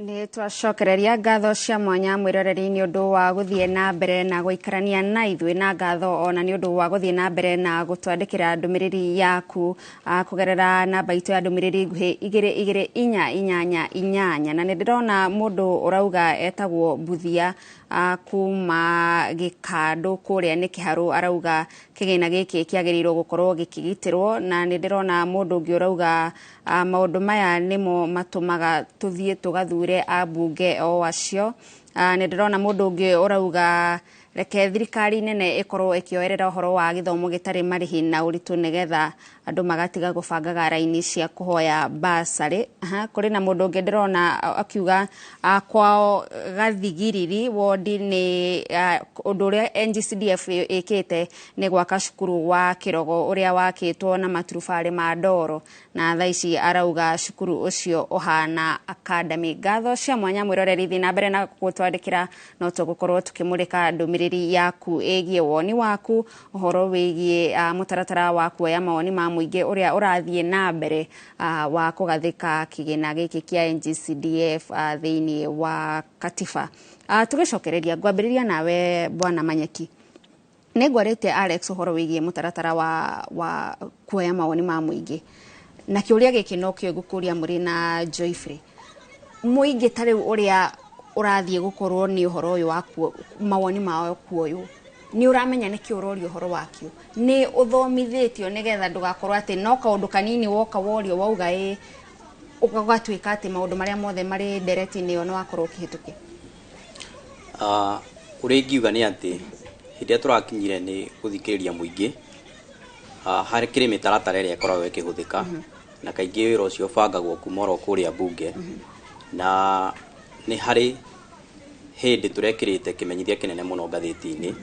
Nĩ twacokereria ngatho cia mwanya mwĩroreri nĩ ũndũ wa gũthiĩ na mbere na gũikarania na ithuĩ, na ngatho ona nĩ ũndũ wa gũthiĩ na mbere na gũtwandĩkĩra ndũmĩrĩri yaku kũgerera namba itũ ya ndũmĩrĩri nguhĩ 22488. Na nĩ ndĩrona mũndũ ũrauga etagwo Mbuthia kuma Gĩkandũ kũrĩa nĩ Kĩharũ, arauga kĩgĩna gĩkĩ kĩagĩrĩirwo gũkorwo gĩkĩgitĩrwo. Na nĩ ndĩrona mũndũ ũngĩ ũrauga maũndũ maya nĩmo matũmaga tũthiĩ tũgathure ambunge o acio. Nĩ ndĩrona mũndũ ũngĩ ũrauga reke thirikari nene ĩkorwo ĩkĩoerera ũhoro wa gĩthomo gĩtarĩ marĩhi na ũritũ, nĩgetha andũ magatiga gũbangaga raini cia kũhoya basarĩ. Kũrĩ na mũndũ ũngĩ ndĩrona akiuga kwao Gathigiriri wondi nĩ ũndũ ũrĩa NGCDF ĩkĩte nĩ gwaka cukuru wa Kĩrogo ũrĩa wakĩtwo na maturubarĩ ma ndoro, na thaa ici arauga cukuru ũcio ũhana academy. Ngatho cia mwanya mwĩroreri, thiĩ na mbere na gũtwandĩkĩra, no tũgũkorwo tũkĩmũrĩka ndũmĩrĩri yaku ĩgiĩ woni waku ũhoro wĩgiĩ mũtaratara wa kuoya mawoni ma mũingĩ ũrĩa ũrathiĩ na mbere wa kũgathĩka kĩgĩna gĩkĩ kĩa NGCDF thĩinĩ wa katiba. Tũgĩcokereria ngwambĩrĩria nawe Bwana Manyeki. Nĩ ngwarĩte Alex ũhoro wĩgiĩ mũtaratara wa kuoya mawoni ma mũingĩ, na kĩũria gĩkĩ no kĩo ngũkũria mũrĩ na Joyfrey. Mũingĩ ta rĩu ũrĩa ũrathiĩ gũkorwo nĩ ũhoro ũyũ wa mawoni mao kuoywo, nĩ ũramenya nĩkĩ ũroria ũhoro wakĩo? Nĩ ũthomithĩtio nĩgetha ndũgakorwo atĩ no kaũndũ kanini woka worio wauga ĩ, ũgatuĩka atĩ maũndũ marĩa mothe marĩ ndereti-inĩ ĩyo nĩ wakorwo ũkĩhĩtũkia? Ũrĩa ingiuga nĩ atĩ hĩndĩ ĩrĩa tũrakinyire nĩ gũthikĩrĩria mũingĩ, harĩ kĩrĩ mĩtaratara ĩrĩa ĩkoragwo ĩkĩhũthĩka, na kaingĩ wĩra ũcio ũbangagwo kuma oro kũrĩa bunge. Na nĩ harĩ hĩndĩ tũrekĩrĩte kĩmenyithia kĩnene mũno ngathĩti-inĩ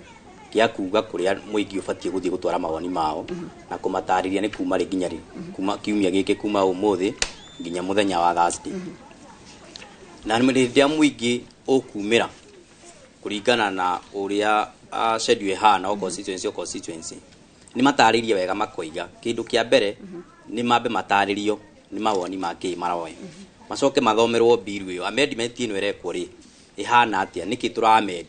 gĩa kuga kũrĩa mũingĩ ũbatiĩ gũthiĩ gũtwara mawoni mao na kũmatarĩria nĩ kuma rĩ nginya rĩ, kuma kiumia gĩkĩ, kuma ũmũthĩ nginya mũthenya wa Thursday. Na hĩndĩ ĩrĩa mũingĩ ũkumĩra kũringana na ũrĩa schedule ĩhana o constituency o constituency, nĩ matarĩirie wega makoiga kĩndũ kĩa mbere nĩ mambe matarĩrio nĩ mawoni ma kĩ maroya, macoke mathomerwo bill ĩyo, amendment ĩno ĩrekwo rĩ ĩhana atĩa, nĩkĩ tũramend.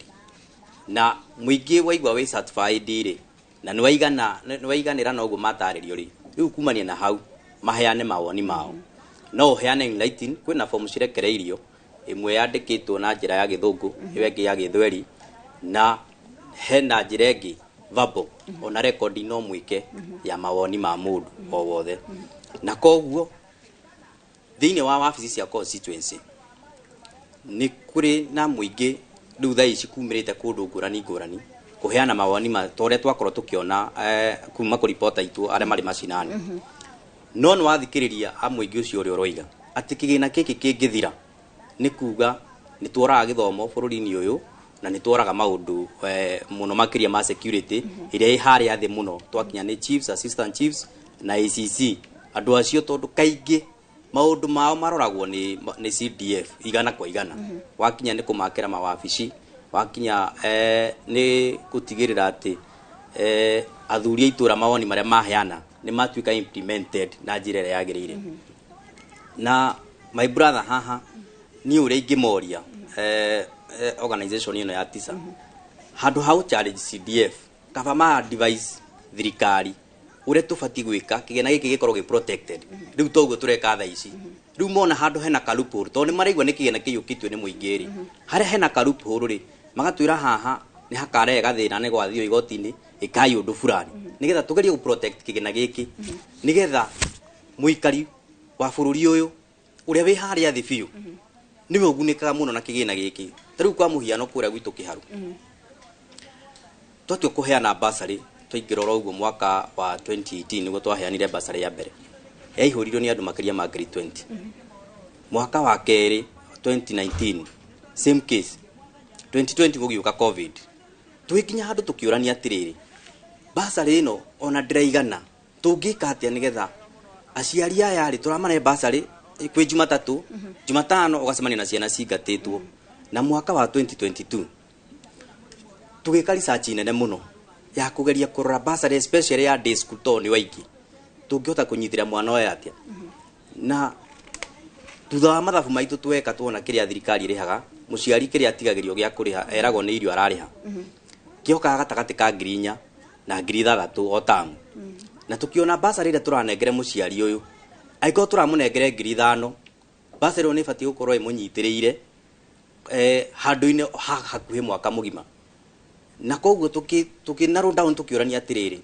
Na mũingĩ waigua wĩ satisfied rĩ, na nĩ waigana, nĩ waiganĩra na ũguo matarĩrio rĩ, rĩu kumania na hau maheane mawoni mao. No ũheane in writing, kwĩna fomu cirekereirio, ĩmwe yandĩkĩtwo na njĩra ya Gĩthũngũ, ĩyo ĩngĩ ya Gĩthweri, na hena njĩra ĩngĩ verbal, ona record no mwĩke ya mawoni ma mũndũ o wothe. Na koguo thĩinĩ wa wabici cia constituency nĩ kũrĩ na mũingĩ rĩu thaa ici kumĩrĩte kũndũ ngũrani ngũrani kũheana mawoni ma ta ũrĩa twakorwo tũkĩona kuma kũ reporter aitũ arĩa marĩ macinani. No nĩ wathikĩrĩria a mũingĩ ũcio ũrĩa ũroiga atĩ kĩgĩna gĩkĩ kĩngĩthira nĩ kuga nĩ tuoraga gĩthomo bũrũri-inĩ ũyũ, na nĩ tuoraga maũndũ mũno makĩria ma security ĩrĩa ĩ harĩa thĩ mũno twakinya nĩ chiefs, assistant chiefs na ACC, andũ acio, tondũ kaingĩ maũndũ mao maroragwo nĩ CDF 100%. Wakinya nĩ kũmakĩra mawabici, wakinya nĩ gũtigĩrĩra atĩ athuri a itũra mawoni marĩa maheana nĩ matuĩka implemented na njĩra ĩrĩa yagĩrĩire. Na my brother haha, niĩ ũrĩa ingĩmoria organization ĩno ya tisa, handũ ha challenge CDF, kaba ma advise thirikari ũrĩa tũbatiĩ gwĩka kĩgĩna gĩkĩ gĩkorwo gĩ protected. Rĩu toguo tũreka thaa ici, rĩu mona handũ hena ka loophole, tondũ nĩ maraigua nĩ kĩgĩna kĩiyũkĩtio nĩ mũingĩ rĩ, harĩa hena ka loophole rĩ, magatwĩra haha nĩ hakarehe gathĩna, nĩ gwathio igoti-inĩ, ĩkai ũndũ fulani nĩgetha tũgerie gũ protect kĩgĩna gĩkĩ, nĩgetha mũikari wa bũrũri ũyũ ũrĩa wĩ harĩa thĩ biũ nĩwe ũgunĩkaga mũno na kĩgĩna gĩkĩ. Ta rĩu kwa mũhiano kũrĩa gwitũ Kĩharu, twatua kũheana basarĩ, twaingĩra oro ũguo mwaka wa 2018 nĩguo twaheanire basarĩ ya mbere, yaihũrirwo nĩ andũ makĩria ma ngiri 20. Mwaka wa kerĩ 2019, same case. 2020 gũgĩũka COVID, tũgĩkinya handũ tũkĩũrania atĩrĩrĩ, basarĩ ĩno ona ndĩraigana, tũngĩka atĩa nĩgetha aciari aya rĩ tũramane basarĩ kwĩ Jumatatũ, Jumatano ũgacemania na ciana cingatĩtwo. Na mwaka wa 2022 tũgĩka research nene mũno ya kũgeria kũrora basarĩ, especially ya day school, tondũ nĩ waingĩ, tũngĩhota kũnyitĩra mwana ũyũ atĩa. Na Thutha wa mathabu maitũ tweka tuona kĩrĩa thirikari ĩrĩhaga mũciari kĩrĩa atigagĩrio gĩa kũrĩha eragwo nĩ irio ararĩha kĩokaga gatagatĩ ka 4,000 na 6,000 o tamu. Na tukiona basarĩ ĩrĩa tũranengere mũciari ũyũ angĩkorwo tũramũnengere 5,000 basarĩ ĩyo nĩ ĩbatiĩ gũkorwo ĩmũnyitĩrĩire handũ-inĩ hakuhĩ mwaka mũgima. Na koguo tuki narrow down tukiũrania atĩrĩrĩ,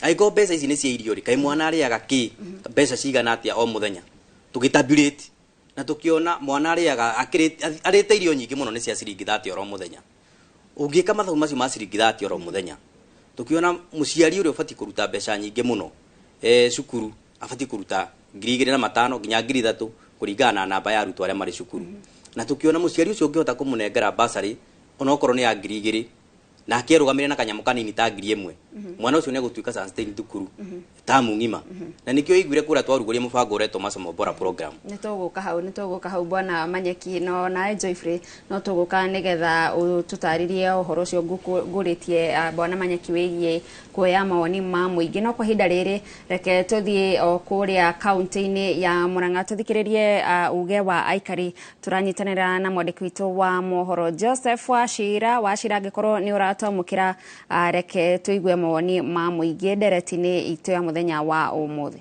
angĩkorwo mbeca ici nĩ cia irio rĩ, kaĩ mwana arĩaga kĩ mbeca cigana atĩa o mũthenya? Tũgĩtabulate na tukiona mwana arĩaga arĩte irio nyingĩ mũno nĩ cia ciringi 30 oro mũthenya. Ũngĩka mathabu macio ma ciringi 30 oro mũthenya, tukiona mũciari ũrĩa ũbatiĩ kũruta mbeca nyingĩ mũno cukuru abatiĩ kũruta 2,500 nginya 3,000 kũringana na namba ya arutwo arĩa marĩ cukuru. Na tukiona mũciari ũcio ũngĩhota kũmũnengera basarĩ onokorwo nĩ ya 2,000 nake arũgamĩre na kanyamũ kanini ta 1,000, mwana ũcio nĩegũtuĩka sustain thukuru tamu ng'ima. Na nĩkĩo iguire kũrĩa twarugũria mũbango ũretwo Masomo Bora program. Nĩtũgũka hau bwana Manyeki, no nawe Joyfrey no tũgũka nĩgetha ũtũtarĩrie ũhoro ũcio ngũrĩtie bwana Manyeki wĩgiĩ kuoya mawoni ma mũingĩ. No kwa ihinda rĩrĩ reke tũthiĩ o kũrĩa kaunti-inĩ ya Murang'a tũthikĩrĩrie uge wa aikari. Tũranyitanĩra na mwandĩki witũ wa mohoro Joseph Wachira. Wachira, angĩkorwo nĩ ũratwamũkĩra, reke tũigue mawoni ma mũingĩ ndereti-inĩ itũ ya mũthenya wa ũmũthĩ.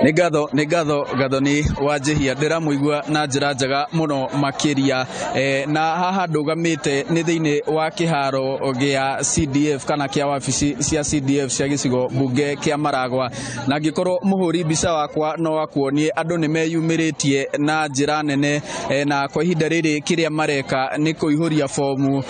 Nĩ ngatho Gathoni wa Njĩhia, ndĩramũigua na njĩra njega mũno makĩria. Na haha ndũgamĩte nĩ thĩinĩ wa kĩharo gĩa CDF kana kĩa wabici cia CDF cia gĩcigo mbunge kĩa Maragwa, na angĩkorwo mũhũri mbica wakwa no akuonie andũ nĩ meyumĩrĩtie na njĩra nene, na kwa ihinda rĩrĩ kĩrĩa mareka nĩ kũihũria fomu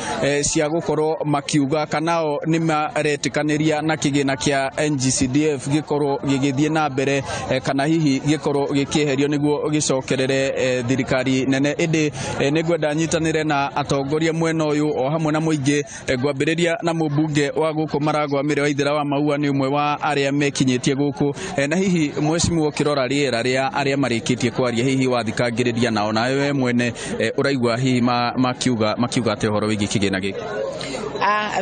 cia gũkorwo makiuga kana o nĩ maretĩkanĩria na kĩgĩna kĩa NGCDF gĩkorwo gĩgĩthiĩ na mbere kana hihi gĩkorwo gĩkĩeherio nĩguo gĩcokerere thirikari nene. Ĩndĩ nĩngwenda nyitanĩre na atongoria mwena ũyũ o hamwe na mũingĩ. Ngwambĩrĩria na mũmbunge wa gũkũ Maragwa Mĩrĩ wa Ithira wa Maua, nĩ ũmwe wa arĩa mekinyĩtie gũkũ. Na hihi mheshimiwa, ũkĩrora rĩera rĩa arĩa marĩkĩtie kwaria, hihi wathikangĩrĩria nao nawe we mwene ũraigua hihi makiuga atĩa ũhoro wĩgiĩ kĩgĩna gĩkĩ?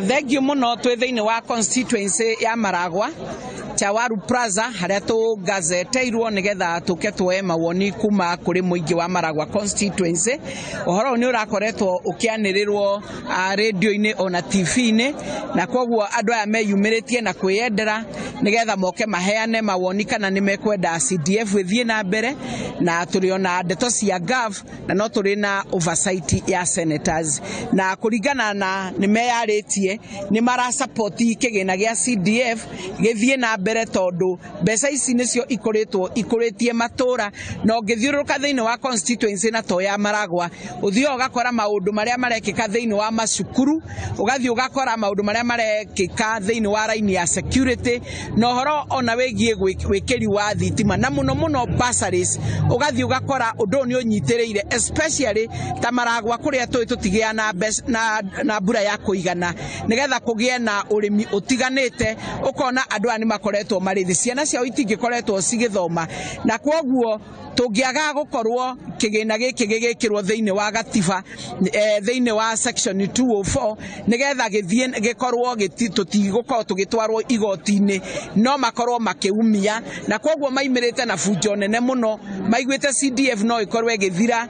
Thank you mũno. Twĩ thĩinĩ wa constituency ya Maragwa Chawaru Plaza harĩa tũgazeteirwo nĩgetha tũke tuoe mawoni kuma kũrĩ mũingĩ wa Maragwa constituency. Ũhoro ũyũ nĩ ũrakoretwo ũkĩanĩrĩrwo radio-inĩ ona TV-inĩ, na koguo andũ aya meyumĩrĩtie na kwĩyendera nĩgetha moke maheane mawoni kana nĩ mekwenda CDF ĩthiĩ na mbere, na tũrĩ ona ndeto cia Gov na no tũrĩ na oversight ya senators, na kũringana na nĩ meyarĩtie nĩ marasapoti kĩgĩna gĩa CDF gĩthiĩ na mbere tondũ mbeca ici nĩcio ikoretwo ikũrĩtie matũra. Na ũngĩthiũrũrũka thĩinĩ wa constituency na to ya Maragwa, ũthiaga ũgakora maũndũ marĩa marekĩka thĩinĩ wa macukuru, ũgathiĩ ũgakora maũndũ marĩa marekĩka thĩinĩ wa raini ya security, na ũhoro ona wĩgiĩ wĩkĩri wa thitima na mũno mũno bursaries, ũgathiĩ ũgakora ũndũ ũyũ nĩ ũnyitĩrĩire especially ta Maragwa kũrĩa tũĩ tũtigĩa na mbura ya kũigana nĩgetha kũgĩe na ũrĩmi ũtiganĩte. Ũkona andũ aya nĩ makoretwo marĩ thĩ, ciana ciao itingĩkoretwo cigĩthoma, na kwoguo tũngĩaga gũkorwo kĩgĩna gĩkĩ gĩgĩkĩrwo thĩinĩ wa gatiba thĩinĩ wa section 204 nĩgetha gĩthiĩ gĩkorwo tũtigũkorwo tũgĩtwarwo igoti-inĩ, no makorwo makĩumia. Na kwoguo maimĩrĩte na bunjo nene mũno, maiguĩte CDF no ĩkorwo ĩgĩthira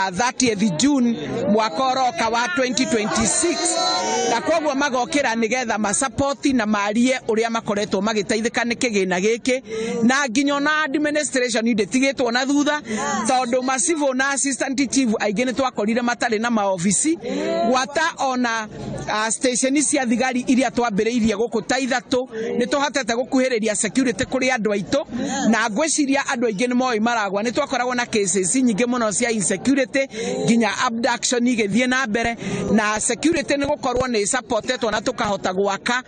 30th June mwaka ũroka wa 2026, na kwoguo magokĩra nĩgetha masapoti na marie ũrĩa makoretwo magĩteithĩka nĩ kĩgĩna gĩkĩ, na nginya ona administration ndĩtigĩtwo na thutha tondũ macivũ na assistant chief aingĩ nĩ twakorire matarĩ na maobici, gwata ona station cia thigari iria twambĩrĩirie gũkũ ta ithatũ nĩ tũhotete gũkuhĩrĩria security kũrĩ andũ aitũ, na ngwĩciria andũ aingĩ nĩ moĩ Maragwa nĩ twakoragwo na cases nyingĩ mũno cia insecurity nginya abduction igĩthiĩ na mbere, na security nĩ gũkorwo nĩ supportetwo na tũkahota gwaka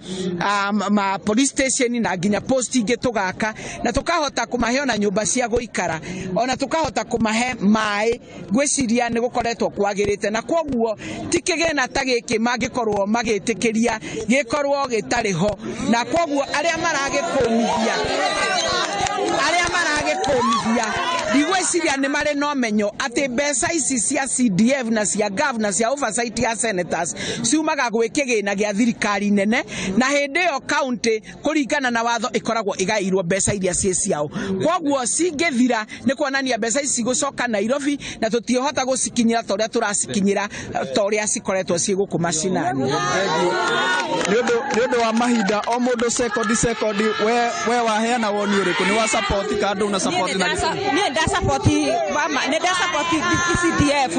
ma police station na nginya post ingĩ tũgaka, na tũkahota kũmahe ona nyũmba cia gũikara, ona tũkahota kũmahe maĩ. Ngwĩciria nĩ gũkoretwo kwagĩrĩte, na kwoguo ti kĩgĩna ta gĩkĩ mangĩkorwo magĩtĩkĩria gĩkorwo gĩtarĩ ho, na kwoguo arĩa maragĩkũmithia Ndigwĩciria nĩ marĩ na ũmenyo atĩ mbeca ici cia CDF na cia gov na cia oversight ya senators ciumaga gwĩ kĩgĩna gĩa thirikari nene, na hĩndĩ ĩyo county kũringana na watho ĩkoragwo ĩgaĩirwo mbeca iria ciĩ ciao. Koguo cingĩthira nĩ kuonania mbeca ici gũcoka Nairobi, na tũtiĩhota gũcikinyĩra ta ũrĩa tũracikinyĩra, ta ũrĩa cikoretwo ciĩ gũkũ macinani. Nĩ ũndũ wa mahinda, o mũndũ sekondi sekondi, we waheana woni ũrĩkũ? Nĩ wa support ka ndũna support na gĩtũmi? Niĩ ndasapoti, nĩ ndasapoti CDF.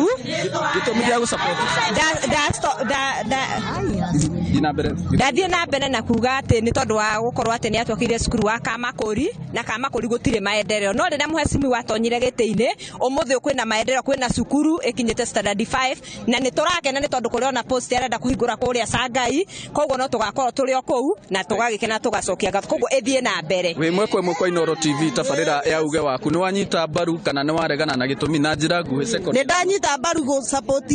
Gĩtũmi gĩa gũsupport? Thiĩ na mbere. Ndathiĩ na mbere na kuga atĩ nĩ tondũ wa gũkorwo atĩ nĩ atwakĩire cukuru wa Kamakũri, na Kamakũri gũtirĩ maendeleo, no rĩrĩa mũhecimiwa atonyire gĩtĩ-inĩ ũmũthĩ ũyũ kwĩna maendeleo, kwĩna cukuru ĩkinyĩte standard 5, na nĩ tũrakena nĩ tondũ kũrĩ ona post arenda kũhingũra kũrĩa Sangai. Koguo no tũgakorwo tũrĩ o kũu na tũgagĩkena, tũgacokia ngatho, koguo ĩthiĩ na mbere. Wĩ ĩmwe kwa ĩmwe kwa Inooro TV, tabarĩra ya uge waku, nĩ wanyita mbaru kana nĩ waregana na gĩtũmi na njĩra nguhĩ sekondi? Nĩ ndanyita mbaru gũ support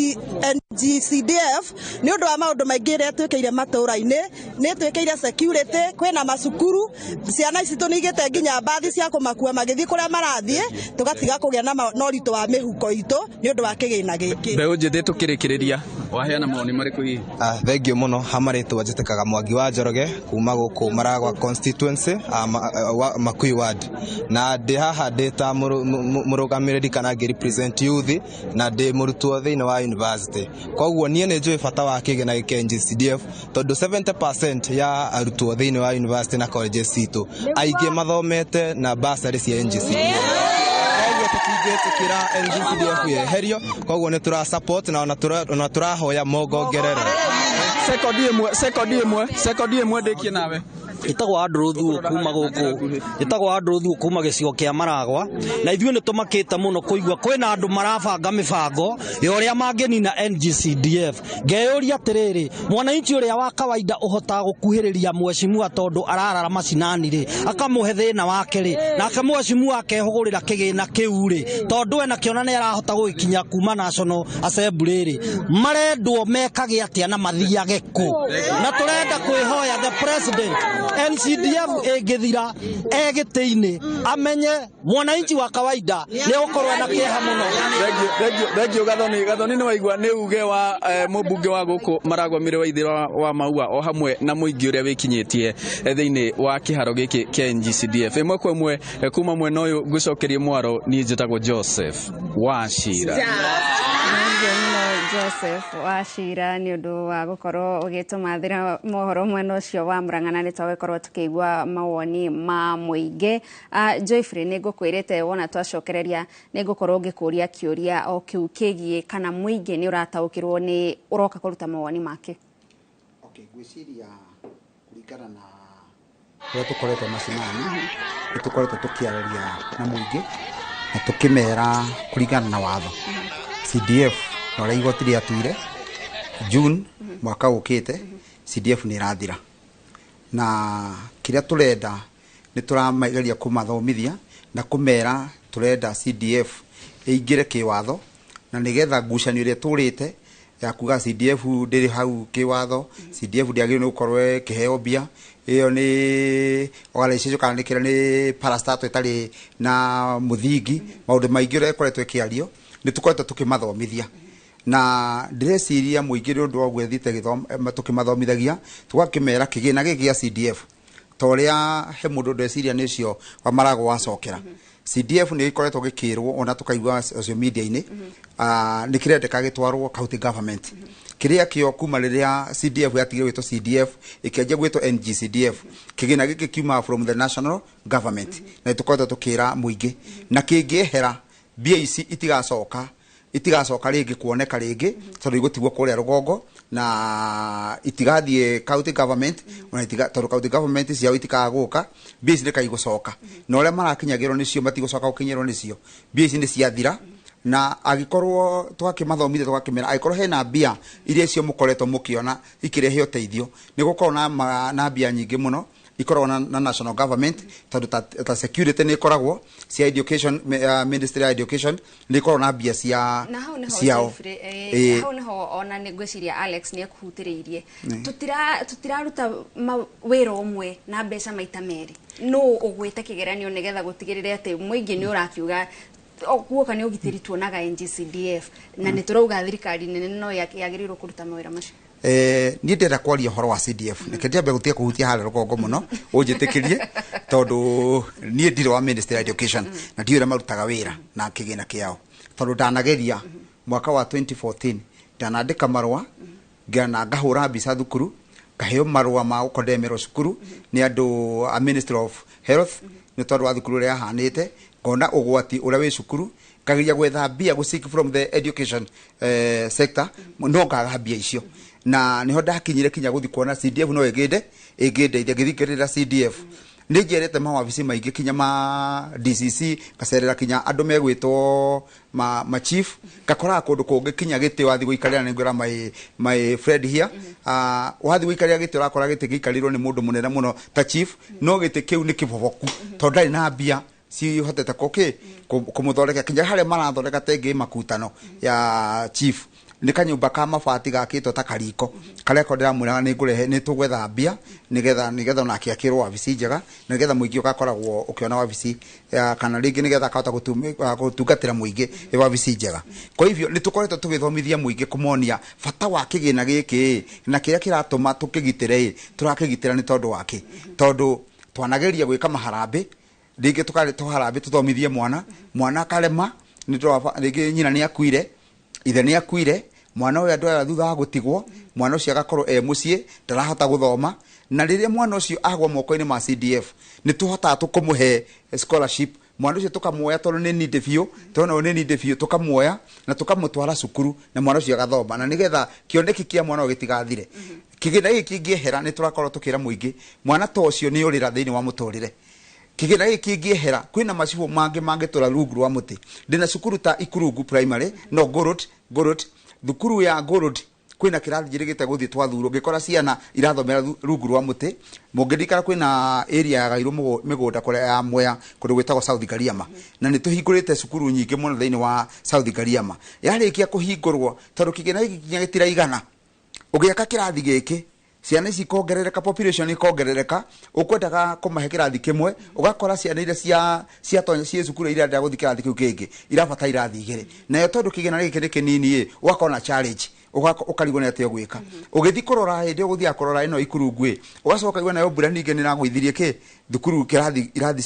NGCDF nĩ ũndũ wa maũndũ maingĩ ĩrĩa ĩtwĩkĩire matũũra-inĩ. Nĩ ĩtwĩkĩire security, kwĩna macukuru, ciana ici tũnĩigĩte nginya mbathi cia kũmakua magĩthiĩ kũrĩa marathiĩ, tũgatiga kũgĩa na ũritũ wa mĩhuko itũ nĩ ũndũ wa kĩgĩna gĩkĩ. Mbeũ njĩthĩ tũkĩrĩkĩrĩria, waheana mawoni marĩkũ hihi? Thengiũ mũno. Hamarĩtwa njĩtĩkaga Mwangi wa Njoroge kuma gũkũ Maragwa constituency, Makui ward, na ndĩ haha ndĩ ta mũrũgamĩrĩri kana ngĩ represent youth, na ndĩ mũrutwo thĩinĩ wa university. Koguo niĩ nĩ njũĩ bata wa kĩgĩna gĩkĩ NGCDF, tondũ 70% ya arutwo thĩinĩ wa university na colleges citũ aingĩ mathomete na bursary cia NGCDF. Koguo tũtingĩtĩkĩra NGCDF yeherio. Koguo nĩ tũra support na ona tũrahoya mongongerere. Sekondi ĩmwe, sekondi ĩmwe, sekondi ĩmwe, ndĩkie nawe. Ĩtagwo Andrew Thuo kuma gũkũ, ĩtagwo Andrew Thuo kuma gĩcigo kĩa Maragwa, na ithuĩ nĩ tũmakĩte mũno kũigua kwĩna andũ marabanga mĩbango ya ũrĩa mangĩnina NGCDF. Ngeyũria atĩrĩrĩ, mwananchi ũrĩa wa kawaida ũhotaga gũkuhĩrĩria mheshimiwa tondũ ararara macinani rĩ, akamũhe thĩna wake rĩ, nake mheshimiwa akehũgũrĩra kĩgĩna kĩu rĩ, tondũ ena kĩona nĩ arahota gũgĩkinya kuma National Assembly rĩ, marendwo mekage atĩa na mathiage kũ? Na tũrenda kwĩhoya the president, NCDF ĩngĩthira egĩtĩ-inĩ, amenye mwananchi wa kawaida nĩ egũkorwo na kĩeha mũno. Thengiũ Gathoni. Gathoni, nĩ waigua nĩ uge wa mũmbunge wa gũkũ Maragwa Mĩrĩ wa Ithĩra wa Maua, o hamwe na mũingĩ ũrĩa wĩkinyĩtie thĩinĩ wa kĩharo gĩkĩ kĩa NGCDF. Ĩmwe kwa ĩmwe kuma mwena ũyũ ngũcokerie mwaro, niĩ njĩtagwo Joseph Wachira. Joseph Wachira nĩ ũndũ wa gũkorwo ũgĩtũmathĩra mohoro mwena ũcio wa Murang'a, na nĩ twagĩkorwo tũkĩigua mawoni ma mũingĩ. Joyfrey, nĩ ngũkwĩrĩte wona twacokereria nĩ ngũkorwo ngĩkũria kĩũria o kĩu kĩgiĩ kana mũingĩ nĩ ũrataũkĩrwo nĩ ũroka kũruta mawoni make. Okay, ngwĩciria kũringana na ũrĩa tũkoretwo macinani, nĩ tũkoretwo tũkĩarĩria na mũingĩ na tũkĩmera kũringana na watho CDF na ũrĩa igoti rĩatuire June mwaka ũkĩte, CDF nĩ ĩrathira, na kĩrĩa tũrenda nĩ tũramageria kũmathomithia na kũmera tũrenda CDF ĩingĩre kĩwatho, na nĩgetha ngucanio ĩrĩa tũrĩte ya kuga CDF ndĩrĩ hau kĩwatho, CDF ndĩagĩrĩirwo nĩ gũkorwo ĩkĩheo mbia, ĩyo nĩ organization kana nĩ kĩrĩa nĩ parastatal ĩtarĩ na mũthingi, maũndũ maingĩ ũrĩa ĩkoretwo ĩkĩario nĩ tũkoretwo tũkĩmathomithia, na ndĩreciria mũingĩ nĩ ũndũ wa ũguo ĩthiĩte tũkĩmathomithagia, tũgakĩmera kĩgĩna gĩkĩ gĩa CDF ta ũrĩa he mũndũ ndeciria nĩ ũcio wa Maragwa wacokera. CDF nĩ ĩkoretwo gĩkĩrwo ona tũkaigua social media-inĩ, nĩ kĩrendeka gĩtwarwo county government, kĩrĩa kĩo kuma rĩrĩa CDF yatigire gwĩtwo CDF ĩkĩanjia gwĩtwo NGCDF, kĩgĩna gĩkĩ kiumaga from the national government, na nĩ tũkoretwo tũkĩra mũingĩ na kĩngĩehera mbia ici itigacoka rĩngĩ kuoneka rĩngĩ, tondũ igũtigwo kũrĩa rũgongo na itigathiĩ county government, ona itiga, tondũ county government ciao itikagũka, mbia ici nĩkaigũcoka, na ũrĩa marakinyagĩrwo nĩcio matigũcoka gũkinyĩrwo nĩcio, mbia ici nĩ ciathira. Na angĩkorwo twakĩmathomithia tũgakĩmera angĩkorwo hena mbia iria icio mũkoretwo mũkĩona ikĩrehe ũteithio, nĩ gũkorwo na mbia nyingĩ mũno ikoragwo na national government, tondũ ta security nĩ ikoragwo cia education, ministry ya education nĩ ikoragwo na mbia cia na hau niho ciao. Jeffrey, hau niho ona nĩ ngwĩciria Alex nĩ ekuhutĩrĩirie. Tutiraruta wĩra ũmwe na mbeca maita merĩ. No ũgwĩte kĩgeranio nĩgetha gũtigĩrĩre atĩ mũingĩ nĩ ũrakiuga Guoka nĩ ũgitĩri tuonaga NGCDF na nĩ tũrauga thirikari nene no yagĩrĩirwo kũruta mawĩra macio. Niĩ ndĩrenda kwaria ũhoro wa CDF. Reke ndiambe gũtiga kũhutia harĩa rũgongo mũno, ũnjĩtĩkĩrie, tondũ niĩ ndirĩ wa Ministry of Education na ndiũĩ ũrĩa marutaga wĩra na kĩgĩna kĩao, tondũ ndanageria mwaka wa 2014, ndanandĩka marũa na ngahũra mbica thukuru, ngaheo marũa ma gũkondemerwo cukuru nĩ andũ a Ministry of Health, nĩ tondũ wa thukuru ũrĩa yahanĩte, ngona ũgwati ũrĩa wĩ cukuru, ngageria gwetha mbia gũ seek from the education sector, no ngaga mbia icio. Na niho ndakinyire kinya guthi kuona CDF no ĩngĩnde ĩngĩndeithia. Ngĩthiĩ ngĩrĩra CDF, nĩ njerete mawabici maingĩ, kinya ma DCC, ngacerera kinya andũ megwĩtwo ma chief, ngakoraga kũndũ kũngĩ kinya gĩtĩ wathi gũikarĩra, nĩ ngwĩra my friend here, wathi gũikarĩra gĩtĩ ũrakora gĩtĩ gĩikarĩirwo nĩ mũndũ mũnene mũno ta chief, no gĩtĩ kĩu nĩ kĩboboku tondũ ndarĩ na mbia cihotete kũkĩ kũmũthondeka. Kinya harĩa marathondeka tengĩ makutano ya chief nĩ kanyũmba ka mabati gakĩtwo ta kariko karĩa ko ndĩramwĩraga nĩ ngũrehe, nĩ tũgwetha mbia nĩgetha onake akĩrwo wabici njega, na nĩgetha mũingĩ ũgakoragwo ũkĩona wabici kana rĩngĩ nĩgetha akahota gũtungatĩra mũingĩ ĩ wabici njega. Kwa hivyo nĩ tũkoretwo tũgĩthomithia mũingĩ, kũmonia bata wa kĩgĩna gĩkĩ na kĩrĩa kĩratũma tũkĩgitĩre. Ĩ tũrakĩgitĩra nĩ tondũ wake? Tondũ twanageria gwĩka maharambĩ, rĩngĩ tũkarĩ tũharambĩ tũthomithie mwana, mwana akarema nĩ tondũ rĩngĩ nyina nĩ akuire, ithe nĩ akuire, mwana ũyũ andũ aya thutha wa gũtigwo, mwana ũcio agakorwo e mũciĩ ndarahota gũthoma. Na rĩrĩa mwana ũcio agwa moko-inĩ ma CDF, nĩ tũhotaga tũkũmũhe scholarship mwana ũcio, tũkamuoya tondũ nĩ need biũ, tondũ nĩ need biũ, tũkamuoya na tũkamũtwara cukuru na mwana ũcio agathoma, na nĩgetha kĩoneki kĩa mwana ũyũ gĩtigathire. Kĩgĩna gĩkĩ kĩngĩehera, nĩ tũrakorwo tũkĩra mũingĩ mwana ta ũcio nĩ ũrĩra thĩinĩ wa mũtũrĩre. Kĩgĩna gĩkĩ kĩngĩehera, kwĩna macibũ mangĩ mangĩtũra rungu rwa mũtĩ. Ndĩna cukuru ta Ikurungu Primary, no Ngorot, Ngorot, thukuru ya Ngorot kwĩna kĩrathi njĩrĩgĩte gũthiĩ twathurwo, ngĩkora ciana irathomera rungu rwa mũtĩ. Mũngĩririkana kwĩna area ya gairwo mĩgũnda kũrĩa ya Mwea, kũndũ gwĩtagwo South Gariama, na nĩ tũhingũrĩte cukuru nyingĩ mũno thĩinĩ wa South Gariama. Yarĩkia kũhingũrwo, tondũ kĩgĩna gĩkĩ nginya gĩtiraigana, ũgĩaka kĩrathi gĩkĩ ciana ici ikongerereka, population ikongerereka, ũkwendaga kũmahe kĩrathi kĩmwe, ũgakora ciana iria cia ciatonya ciĩ cukuru iria irenda gũthiĩ kĩrathi kĩu kĩngĩ irabatara irathi igĩrĩ. Nayo tondũ kĩgĩna gĩkĩ nĩ kĩnini ĩ, ũgakorwo na challenge, ũkarigwo nĩ atĩa ũgwĩka. Ũgĩthiĩ kũrora, hĩndĩ ĩyo ũgũthiaga kũrora ĩno Ikurungu ĩ, ũgacoka igua nayo mbura ningĩ nĩ ĩragũithirie kĩ thukuru kĩrathi irathi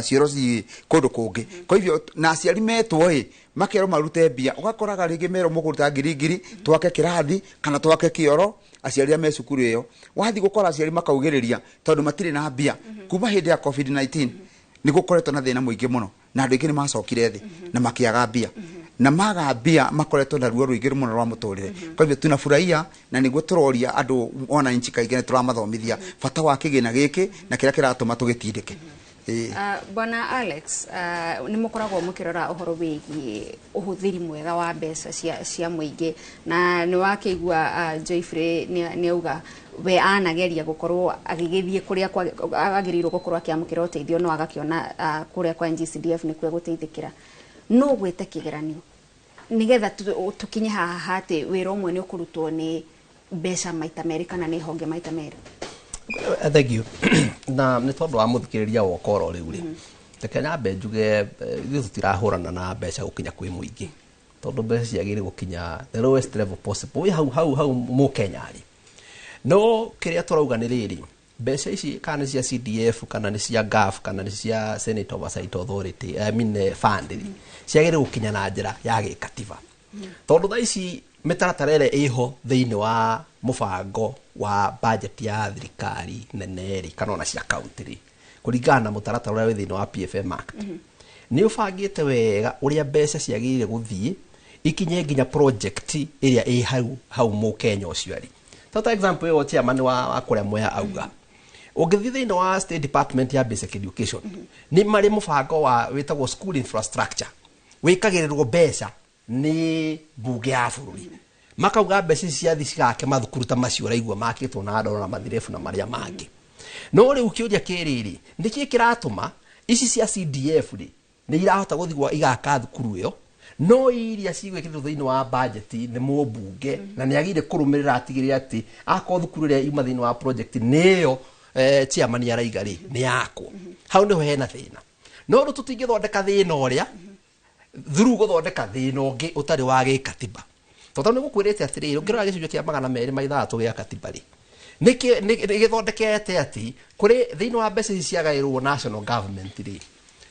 cioro ci kũndũ kũngĩ. Kwa hivyo na aciari metwo ĩ, makerwo marute mbia, ũgakoraga rĩngĩ merwo mũkũruta ngiri ngiri twake kĩrathi kana twake kĩoro. Aciari arĩa me cukuru ĩyo, wathiĩ gũkora aciari makaugĩrĩria tondũ matirĩ na mbia. Kuma hĩndĩ ya COVID-19 nĩ gũkoretwo na thĩna mũingĩ mũno, na andũ aingĩ nĩ macokire thĩ na makĩaga mbia, na maga mbia makoretwo na ruo rũingĩ mũno rwa mũtũrĩre. Kwa hivyo tunafurahia na nĩguo tũroria andũ wananchi kaingĩ, nĩ tũramathomithia bata wa kĩgĩna gĩkĩ na kĩrĩa kĩratũma tũgĩtindĩke. Ĩĩ. Bwana Alex, nĩ mũkoragwo mũkĩrora ũhoro wĩgiĩ ũhũthĩri mwega wa mbeca cia mũingĩ, na nĩ wakĩigua Joyfrey nĩ auga we anageria gũkorwo agĩgĩthiĩ kũrĩa agĩrĩirwo gũkorwo akĩamũkĩra ũteithio, no agakĩona kũrĩa kwa NGCDF nĩkuo egũteithĩkĩra. No gwĩte kĩgeranio nĩgetha tũkinye haha atĩ wĩra ũmwe nĩ ũkũrutwo nĩ mbeca maita merĩ kana nĩ honge maita merĩ? Thank you. Na nĩ tondũ wa mũthikĩrĩria woka oro rĩu rĩ, reke nyambe njuge ithuĩ tũtirahũrana na mbeca gũkinya kwĩ mũingĩ, tondũ mbeca ciagĩrĩire gũkinya the lowest level possible wĩ hau hau hau mũkenya rĩ. No kĩrĩa tũrauga nĩ rĩrĩ, mbeca ici kana nĩ cia CDF kana nĩ cia GAF kana nĩ cia Senate Oversight Authority, I mean, fund rĩ, ciagĩrĩire gũkinya na njĩra ya gĩkatiba, tondũ thaa ici mĩtaratara ĩrĩa ĩho thĩinĩ wa mũbango wa budget ya thirikari nene rĩ, kana ona cia county rĩ, kũringana na mũtaratara ũrĩa wĩ thĩinĩ wa PFM Act, nĩ ũbangĩte wega ũrĩa mbeca ciagĩrĩire gũthiĩ ikinye nginya project ĩrĩa ĩ hau hau mũkenya ũcio arĩ. Ta example ĩyo chairman wa kũrĩa Mwea auga, ũngĩthiĩ thĩinĩ wa State Department ya Basic Education, nĩ marĩ mũbango wa wĩtagwo school infrastructure, wĩkagĩrĩrwo mbeca nĩ mbunge ya bũrũri, makauga mbeca ici ciathi cigake mathukuru ta macio ũraigua makĩtwo na ndoro na mathirebu na marĩa mangĩ. No rĩu kĩũria kĩrĩrĩ, nĩkĩ kĩratũma ici cia CDF rĩ nĩ irahota gũthiĩ igaka thukuru ĩyo, no iria cigwĩkĩrĩtwo thĩinĩ wa budget nĩ mũmbunge na nĩ agĩrĩire kũrũmĩrĩra atigĩrĩre atĩ akorwo thukuru ĩrĩa yuma thĩinĩ wa project nĩyo chairman araiga rĩ nĩ yakwo? Hau nĩho hena thĩna. No rĩu tũtingĩthondeka thĩna ũrĩa Through gũthondeka thĩna ũngĩ ũtarĩ wa gĩkatiba, tondũ nĩ gũkwĩrĩte atĩrĩrĩ, ũngĩrora gĩcunjĩ kĩa 206 gĩa katiba rĩ, nĩ gĩthondekete atĩ kũrĩ thĩinĩ wa mbeca ici ciagaĩrwo national government rĩ,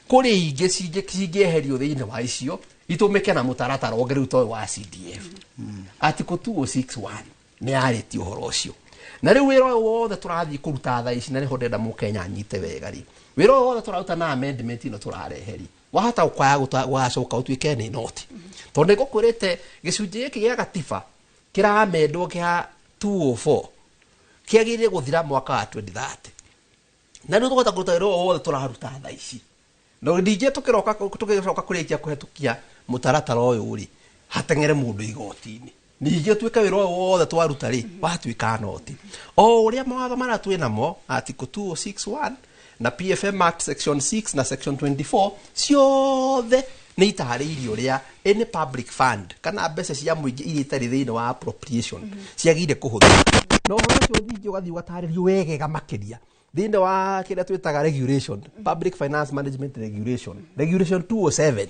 kũrĩ ingĩ cingĩeherio thĩinĩ wa icio itũmĩke na mũtaratara ũngĩ rĩu toyũ wa CDF. Article 2061 nĩ yarĩtie ũhoro ũcio. Na rĩu wĩra ũyũ wothe tũrathiĩ kũruta thaa ici, na nĩho ndĩrenda mũkenya anyite wega rĩ, wĩra ũyũ wothe tũraruta na amendment ĩno tũrarehe rĩ, wahota kwaya gũgacoka ũtuĩke nĩ noti, tondũ nĩ ngũkwĩrĩte gĩcunjĩ gĩkĩ gĩa gatiba kĩramendwo kĩa 204 kĩagĩrĩire gũthira mwaka wa 2030, na rĩu tũkũhota kũruta wĩra ũyũ wothe tũraruta thaa ici, na ningĩ tũkĩroka tũgĩcoka kũrĩkia kũhetũkia mũtaratara ũyũ rĩ, hateng'ere mũndũ igoti-inĩ, ningĩ ũtuĩke wĩra ũyũ wothe twaruta rĩ watuĩka noti. O ũrĩa mawatho marĩa twĩ namo, article 2061 na PFM Act section 6 na section 24, ciothe nĩ itarĩirie ũrĩa any public fund kana mbeca cia mũingĩ iria itarĩ thĩinĩ wa appropriation ciagĩrĩire kũhũthĩka. Na ũhoro ũcio ningĩ ũgathiĩ ũgatarĩrio wegega makĩria thĩinĩ wa kĩrĩa twĩtaga regulation, public finance management regulation, regulation 207,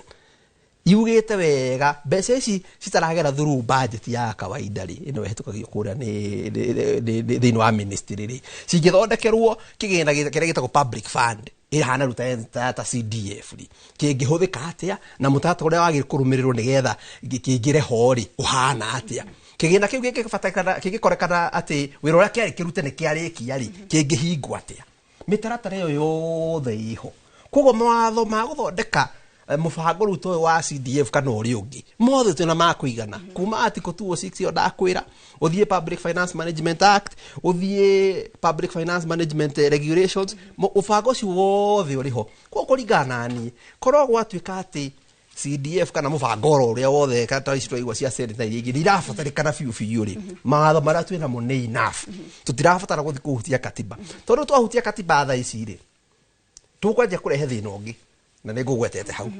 yugĩte wega mbeca ici citaragera through budget ya kawaida rĩ, ĩno ĩhetũkagio kũrĩa nĩ thĩinĩ wa ministry rĩ, cingĩthondekerwo kĩgĩna kĩrĩa gĩtagwo public fund ĩhana rĩu ta CDF rĩ, kĩngĩhũthĩka atĩa, na mũtaratara ũrĩa wagĩrĩire kũrũmĩrĩrwo nĩgetha kĩingĩre ho rĩ ũhana atĩa. Kĩgĩna kĩu kĩngĩbatarĩkana, kĩngĩkorekana atĩ wĩra ũrĩa kĩarĩ kĩrute nĩ kĩarĩkia rĩ, kĩngĩhingwo atĩa. Mĩtaratara ĩyo yothe ĩho. Koguo mawatho ma gũthondeka mũbango rĩu toyũ wa CDF kana ũrĩa ũngĩ mothe twĩna ma kũigana, kuma article 206 ĩyo ndakwĩra, ũthiĩ Public Finance Management Act, ũthiĩ Public Finance Management Regulations, mũbango ũcio wothe ũrĩ ho. Koguo kũringana na niĩ, korwo gwatuĩka atĩ CDF kana mũbango oro ũrĩa wothe kana ici twaigua cia Senate na iria ingĩ nĩ irabatarĩkana biũ biũ rĩ, mawatho marĩa twĩ namo nĩ enough. Tũtirabatara gũthiĩ kũhutia katiba, tondũ twahutia katiba thaa ici rĩ, tũkwanjia kũrehe thĩna ũngĩ, na nĩ ngũgwetete hau,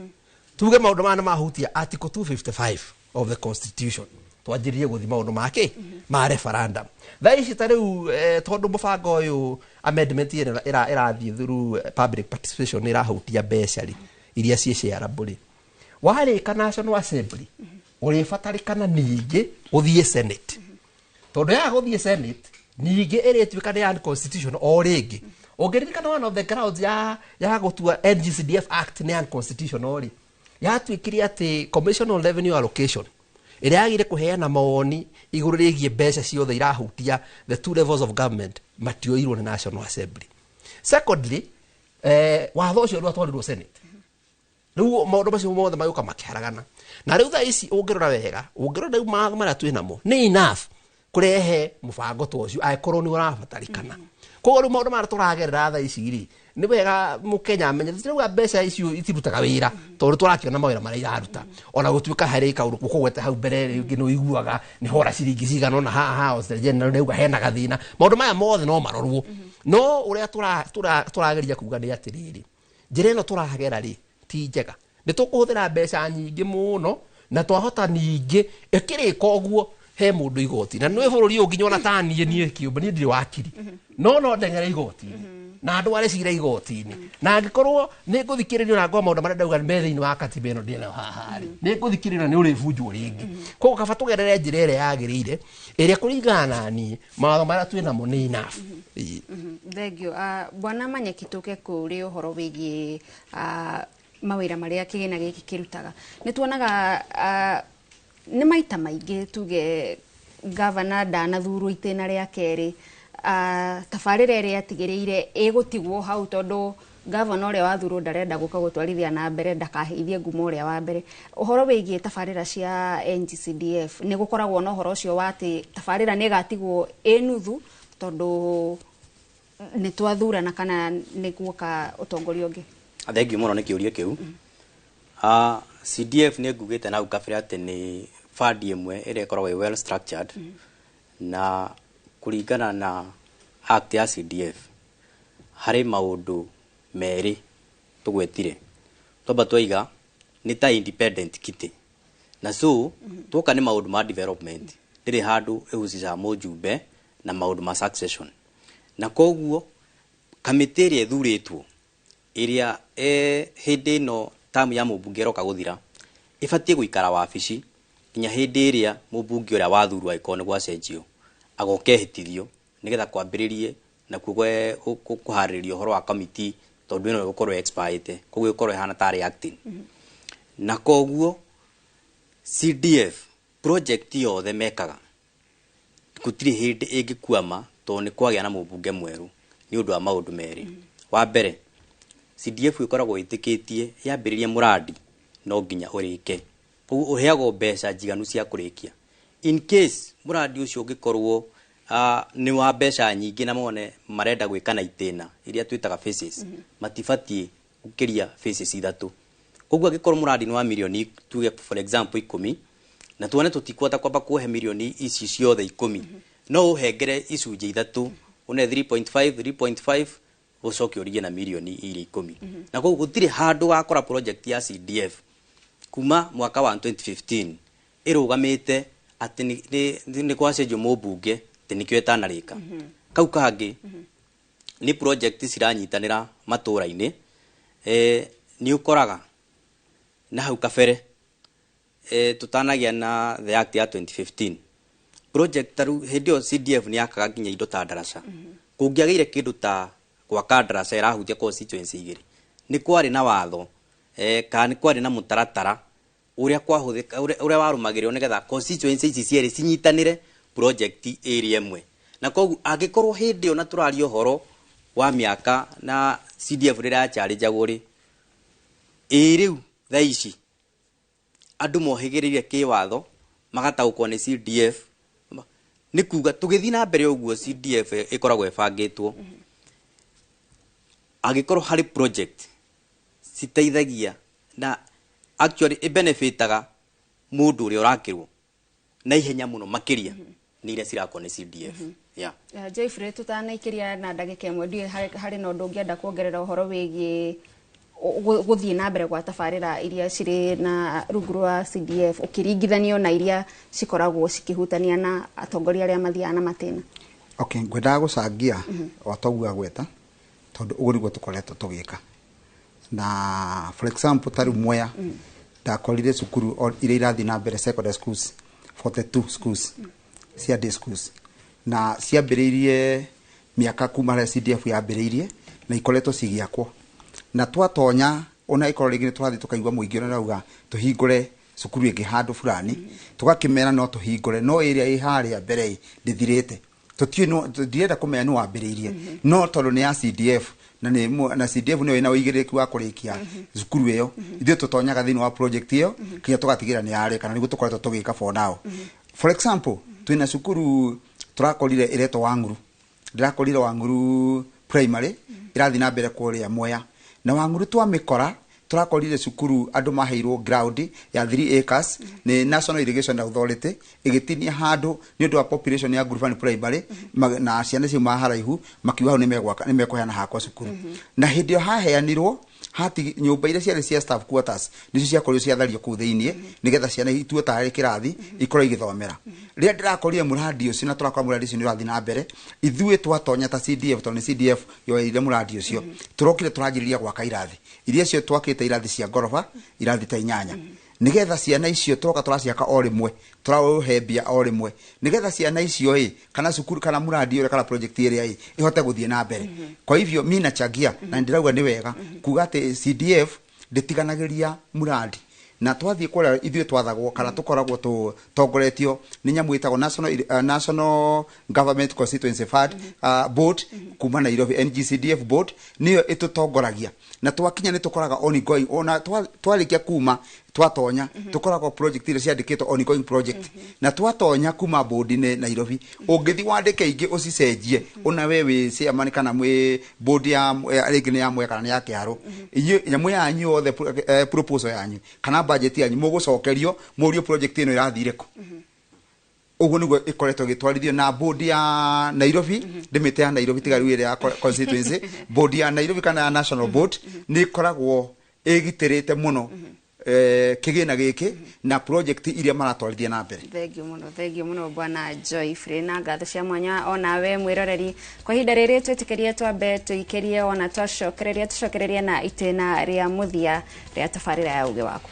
tuge maũndũ maya nĩ mahutia article 255 of the constitution, twanjĩrĩrie gũthiĩ maũndũ make ma referendum thaa ici. Ta rĩu tondũ mũbango ũyũ, amendment ĩno ĩrathiĩ through public participation, nĩ ĩrahutia mbeca rĩ iria ciĩ shareable rĩ, warĩka National Assembly ũrĩbatarĩkana ningĩ ũthiĩ Senate, tondũ yaga gũthiĩ Senate ningĩ ĩrĩtuĩka nĩ unconstitutional o rĩngĩ. Ũngĩririkana, one of the grounds ya gũtua NGCDF Act nĩ unconstitutional rĩ, yatuĩkire atĩ Commission on Revenue Allocation ĩrĩa yagĩrĩire kũheana mawoni igũrũ rĩgiĩ mbeca ciothe irahutia the two levels of government matioirwo nĩ National Assembly. Secondly, watho ũcio ndwatwarirwo Senate. Rĩu maũndũ macio mothe magĩũka makĩharagana, na rĩu thaa ici ũngĩrora wega, ũngĩrora rĩu mawatho marĩa twĩ namo nĩ enough kũrehe mũbango ta ũcio angĩkorwo nĩ ũrabatarĩkana. Koguo rĩu maũndũ marĩa tũragerera thaa ici rĩ, nĩ wega mũkenya amenye tũtirauga mbeca icio itirutaga wĩra, tondũ tũrakĩona mawĩra marĩa iraruta, ona gũtuĩka harĩ kaũndũ ũkũgweta hau mbere rĩngĩ nĩ ũiguaga nĩ hora ciringi cigana ũna haha Auditor General nĩauga hena gathĩna. Maũndũ maya mothe no marorwo, no ũrĩa tũrageria kuga nĩ atĩrĩrĩ, njĩra ĩno tũragera rĩ ti njega, nĩ tũkũhũthĩra mbeca nyingĩ mũno, na twahota ningĩ ĩkĩrĩka ũguo he mũndũ igoti, na nĩ bũrũri ũyũ nginya ona ta niĩ kĩũmbe, niĩ ndirĩ wakiri, no ndeng'ere igoti-inĩ na ndware cira igoti-inĩ, na angĩkorwo nĩ ngũthikĩrĩrio na ngorwo maũndũ marĩa ndauga me thĩinĩ wa katiba ĩno ndĩnayo haha rĩ, nĩ ngũthikĩrĩrio na nĩ ũrĩbunjwo rĩngĩ. Koguo kaba tũgerere njĩra ĩrĩa yagĩrĩire, ĩrĩa kũringana na niĩ mawatho marĩa twĩ namo nĩ enough. Ĩĩ. Thank you. Bwana Manyeki, tũke kũrĩ ũhoro wĩgiĩ mawĩra marĩa kĩgĩna gĩkĩ kĩrutaga. Nĩ tuonaga nĩ maita maingĩ, tuge gavana ndanathurwo itĩna rĩa kerĩ, tabarĩra ĩrĩa atigĩrĩire ĩgũtigwo hau, tondũ gavana ũrĩa wathurwo ndarenda gũka gũtwarithia na mbere ndakaheithie ngumo ũrĩa wa mbere. Ũhoro wĩgiĩ tabarĩra cia NGCDF, nĩ gũkoragwo na ũhoro ũcio wa atĩ tabarĩra nĩ ĩgatigwo ĩ nuthu tondũ nĩ twathurana kana nĩ guoka ũtongoria ũngĩ? Thengiũ mũno nĩ kĩũria kĩu. CDF nĩ ngugĩte na hau kabere atĩ nĩ fund ĩmwe ĩrĩa ĩkoragwo ĩ well structured, na kũringana na act ya CDF harĩ maũndũ merĩ tũgwetire. Twamba twaiga nĩ ta independent kitty, na so twoka nĩ maũndũ ma development, ndĩrĩ handũ ĩhucicaga mũjumbe na maũndũ ma succession, na koguo kamĩtĩ ĩrĩa ĩthurĩtwo ĩrĩa hĩndĩ ĩno tamu ya mũmbunge ĩroka gũthira. Ĩbatiĩ gũikara wabici nginya hĩndĩ ĩrĩa mũmbunge ũrĩa wathurwo angĩkorwo nĩ gwacenjio agoka ehĩtithio, nĩgetha kwambĩrĩrie nakuo kũharĩrĩria ũhoro wa committee, tondũ ĩno ĩgũkorwo expirĩte, koguo ĩgũkorwo ĩhana tarĩ acting. Na koguo CDF project yothe mekaga gũtirĩ hĩndĩ ĩngĩkwama tondũ nĩ kwagĩa na mũmbunge mwerũ, nĩ ũndũ wa maũndũ merĩ. Wa mbere, CDF ĩkoragwo ĩtĩkĩtie yambĩrĩria mũrandi no nginya ũrĩke, koguo ũheagwo mbeca njiganu cia kũrĩkia. In case mũrandi ũcio ũngĩkorwo nĩ wa mbeca nyingĩ na mone marenda gwĩka na itĩna iria twĩtaga phases, matibatiĩ gũkĩria phases 3. Koguo angĩkorwo mũrandi nĩ wa mirioni, tuge for example, 10, na tuone tũtikuhota kwamba kuhe mirioni ici ciothe 10, no ũhengere icunjĩ 3, une 3.5 3.5, ũcoke ũrigie na mirioni iria 10. Na koguo gũtirĩ handũ wakora project ya CDF kuma mwaka wa 2015 ĩrũgamĩte atĩ nĩ gwacenjio mũmbunge atĩ nĩkĩo ĩtanarĩka. Kau kangĩ nĩ project ciranyitanĩra matũra-inĩ. Nĩ ũkoraga na hau kabere, tũtanagĩa na the act ya 2015, project ta rĩu hĩndĩ ĩyo CDF nĩ yakaga nginya indo ta ndaraca. Kũngĩagĩire kĩndũ ta gwaka ndaraca ĩrahutia constituency 2, nĩ kwarĩ na watho kana nĩ kwarĩ na mũtaratara ũrĩa kwahũthĩka, ũrĩa warũmagĩrĩrwo nĩgetha constituency ici cierĩ cinyitanĩre project ĩrĩa ĩmwe. Na koguo angĩkorwo hĩndĩ ĩyo, na tũraria ũhoro wa mĩaka na CDF rĩrĩa yacharĩnjagwo rĩ, ĩ rĩu thaa ici andũ mohĩgĩrĩire kĩwatho magataũkwo nĩ CDF, nĩ kuga tũgĩthiĩ na mbere ũguo CDF ĩkoragwo ĩbangĩtwo angĩkorwo harĩ project citeithagia na actually ĩbenefitaga mũndũ ũrĩa ũrakĩrwo na ihenya mũno makĩria nĩ iria cirakwo nĩ CDF, yeah. Joyfrey, tutanaikĩria na ndagĩka 1, ndiũĩ harĩ na ũndũ ũngĩenda kuongerera ũhoro wĩgiĩ gũthiĩ na mbere gwa tabarĩra iria cirĩ na rungu rwa CDF ũkĩringithanio na iria cikoragwo cikĩhutania na atongoria arĩa mathiaga na matĩna? Okay, ngwendaga gũcangia o toguo agweta, tondũ ũguo nĩguo tũkoretwo tũgĩka. Na for example, ta rĩu Mwea ndakorire cukuru iria irathiĩ na mbere, secondary schools 42, schools cia day schools, na ciambĩrĩirie mĩaka kuma harĩa CDF yambĩrĩirie na ikoretwo cigĩakwo. Na twatonya, ona ĩkorwo rĩngĩ nĩ tũrathiĩ tũkaigua mũingĩ ũrĩa ũrauga tũhingũre cukuru ĩngĩ handũ fulani, tũgakĩmera no tũhingũre, no ĩrĩa ĩ harĩa mbere ĩ ndĩthirĩte, tũtiũĩ ndirenda kũmenya nĩ wambĩrĩirie, no tondũ nĩ ya CDF na nĩ na CDF nĩyo ĩna ũigĩrĩrĩki wa kũrĩkia cukuru ĩyo, ithuĩ tũtonyaga thĩinĩ wa project ĩyo nginya tũgatigĩra nĩ yarĩka, na nĩguo tũkoretwo tũgĩka for now. For example, twĩna cukuru tũrakorire ĩretwo Wang'uru, ndĩrakorire Wang'uru Primary ĩrathiĩ na mbere kũrĩa Mwea. Na Wang'uru twamĩkora, tũrakorire cukuru andũ maheirwo ground ya 3 acres nĩ National Irrigation Authority, ĩgĩtinia handũ nĩ ũndũ wa population ya Ngurubani Primary, na ciana ciuma haraihu, makiuga hau nĩ mekũheana hakwa cukuru. Na hĩndĩ ĩyo haheanirwo hati nyũmba iria ciarĩ cia staff quarters nĩcio ciakorirwo ciathario kũu thĩiniĩ, nĩgetha ciana ituo tarĩ kĩrathi ikorwo igĩthomera. Rĩrĩa ndĩrakorire mũrandi ũcio, na tũrakora mũrandi ũcio nĩ ũrathiĩ na mbere, ithuĩ twatonya ta CDF, tondũ nĩ CDF yoeire mũrandi ũcio, tũrokire tũranjĩrĩria gwaka irathi iria cio twakĩte, irathi cia ngoroba, irathi ta 8, nigetha ciana icio tũroka tũraciaka o rĩmwe, tũraũhe mbia o rĩmwe, nigetha ciana icio ĩ kana cukuru kana mũrandi ũrĩa kana project ĩrĩa ĩ ĩhote gũthiĩ na mbere. Kwa hivyo mi nachangia na ndĩrauga nĩ wega kuga atĩ CDF ndĩtiganagĩria mũrandi. Na twathiĩ kũrĩa ithuĩ twathagwo kana tũkoragwo tũtongoretio nĩ nyamũ ĩtagwo National Government Constituency Fund Board kuma Nairobi, NGCDF board nĩyo ĩtũtongoragia. Na twakinya nĩ tũkoraga ongoing, ona twarĩkia kuma twatonya tũkoragwo project iria ciandĩkĩtwo ongoing project. Na twatonya kuma board-inĩ Nairobi, ũngĩthiĩ wandĩke ingĩ ũcicenjie, ona we wĩ chairman kana mwĩ board ya rĩngĩ nĩ ya Mwea kana nĩ ya Kĩharũ, inyuĩ nyamũ yanyu yothe, proposal yanyu kana budget yanyu, mũgũcokerio mũrio project ĩno ĩrathire kũ. Ũguo nĩguo ĩkoretwo ĩgĩtwarithio na board ya Nairobi. Ndĩmĩte ya Nairobi, tiga rĩu ĩrĩa ya constituency board ya Nairobi kana ya national board nĩ ĩkoragwo ĩgitĩrĩte mũno kĩgĩna gĩkĩ na project iria maratwarithia na mbere. Thengio mũno, thengio mũno bwana Joyfrey, na ngatho cia mwanya onawe mwĩroreri. Kwa ihinda rĩrĩ twĩtĩkĩrie twambe tũikĩrie, ona twacokereria tũcokererie na itĩna rĩa mũthia rĩa tabarĩra ya Ũgĩ Waku.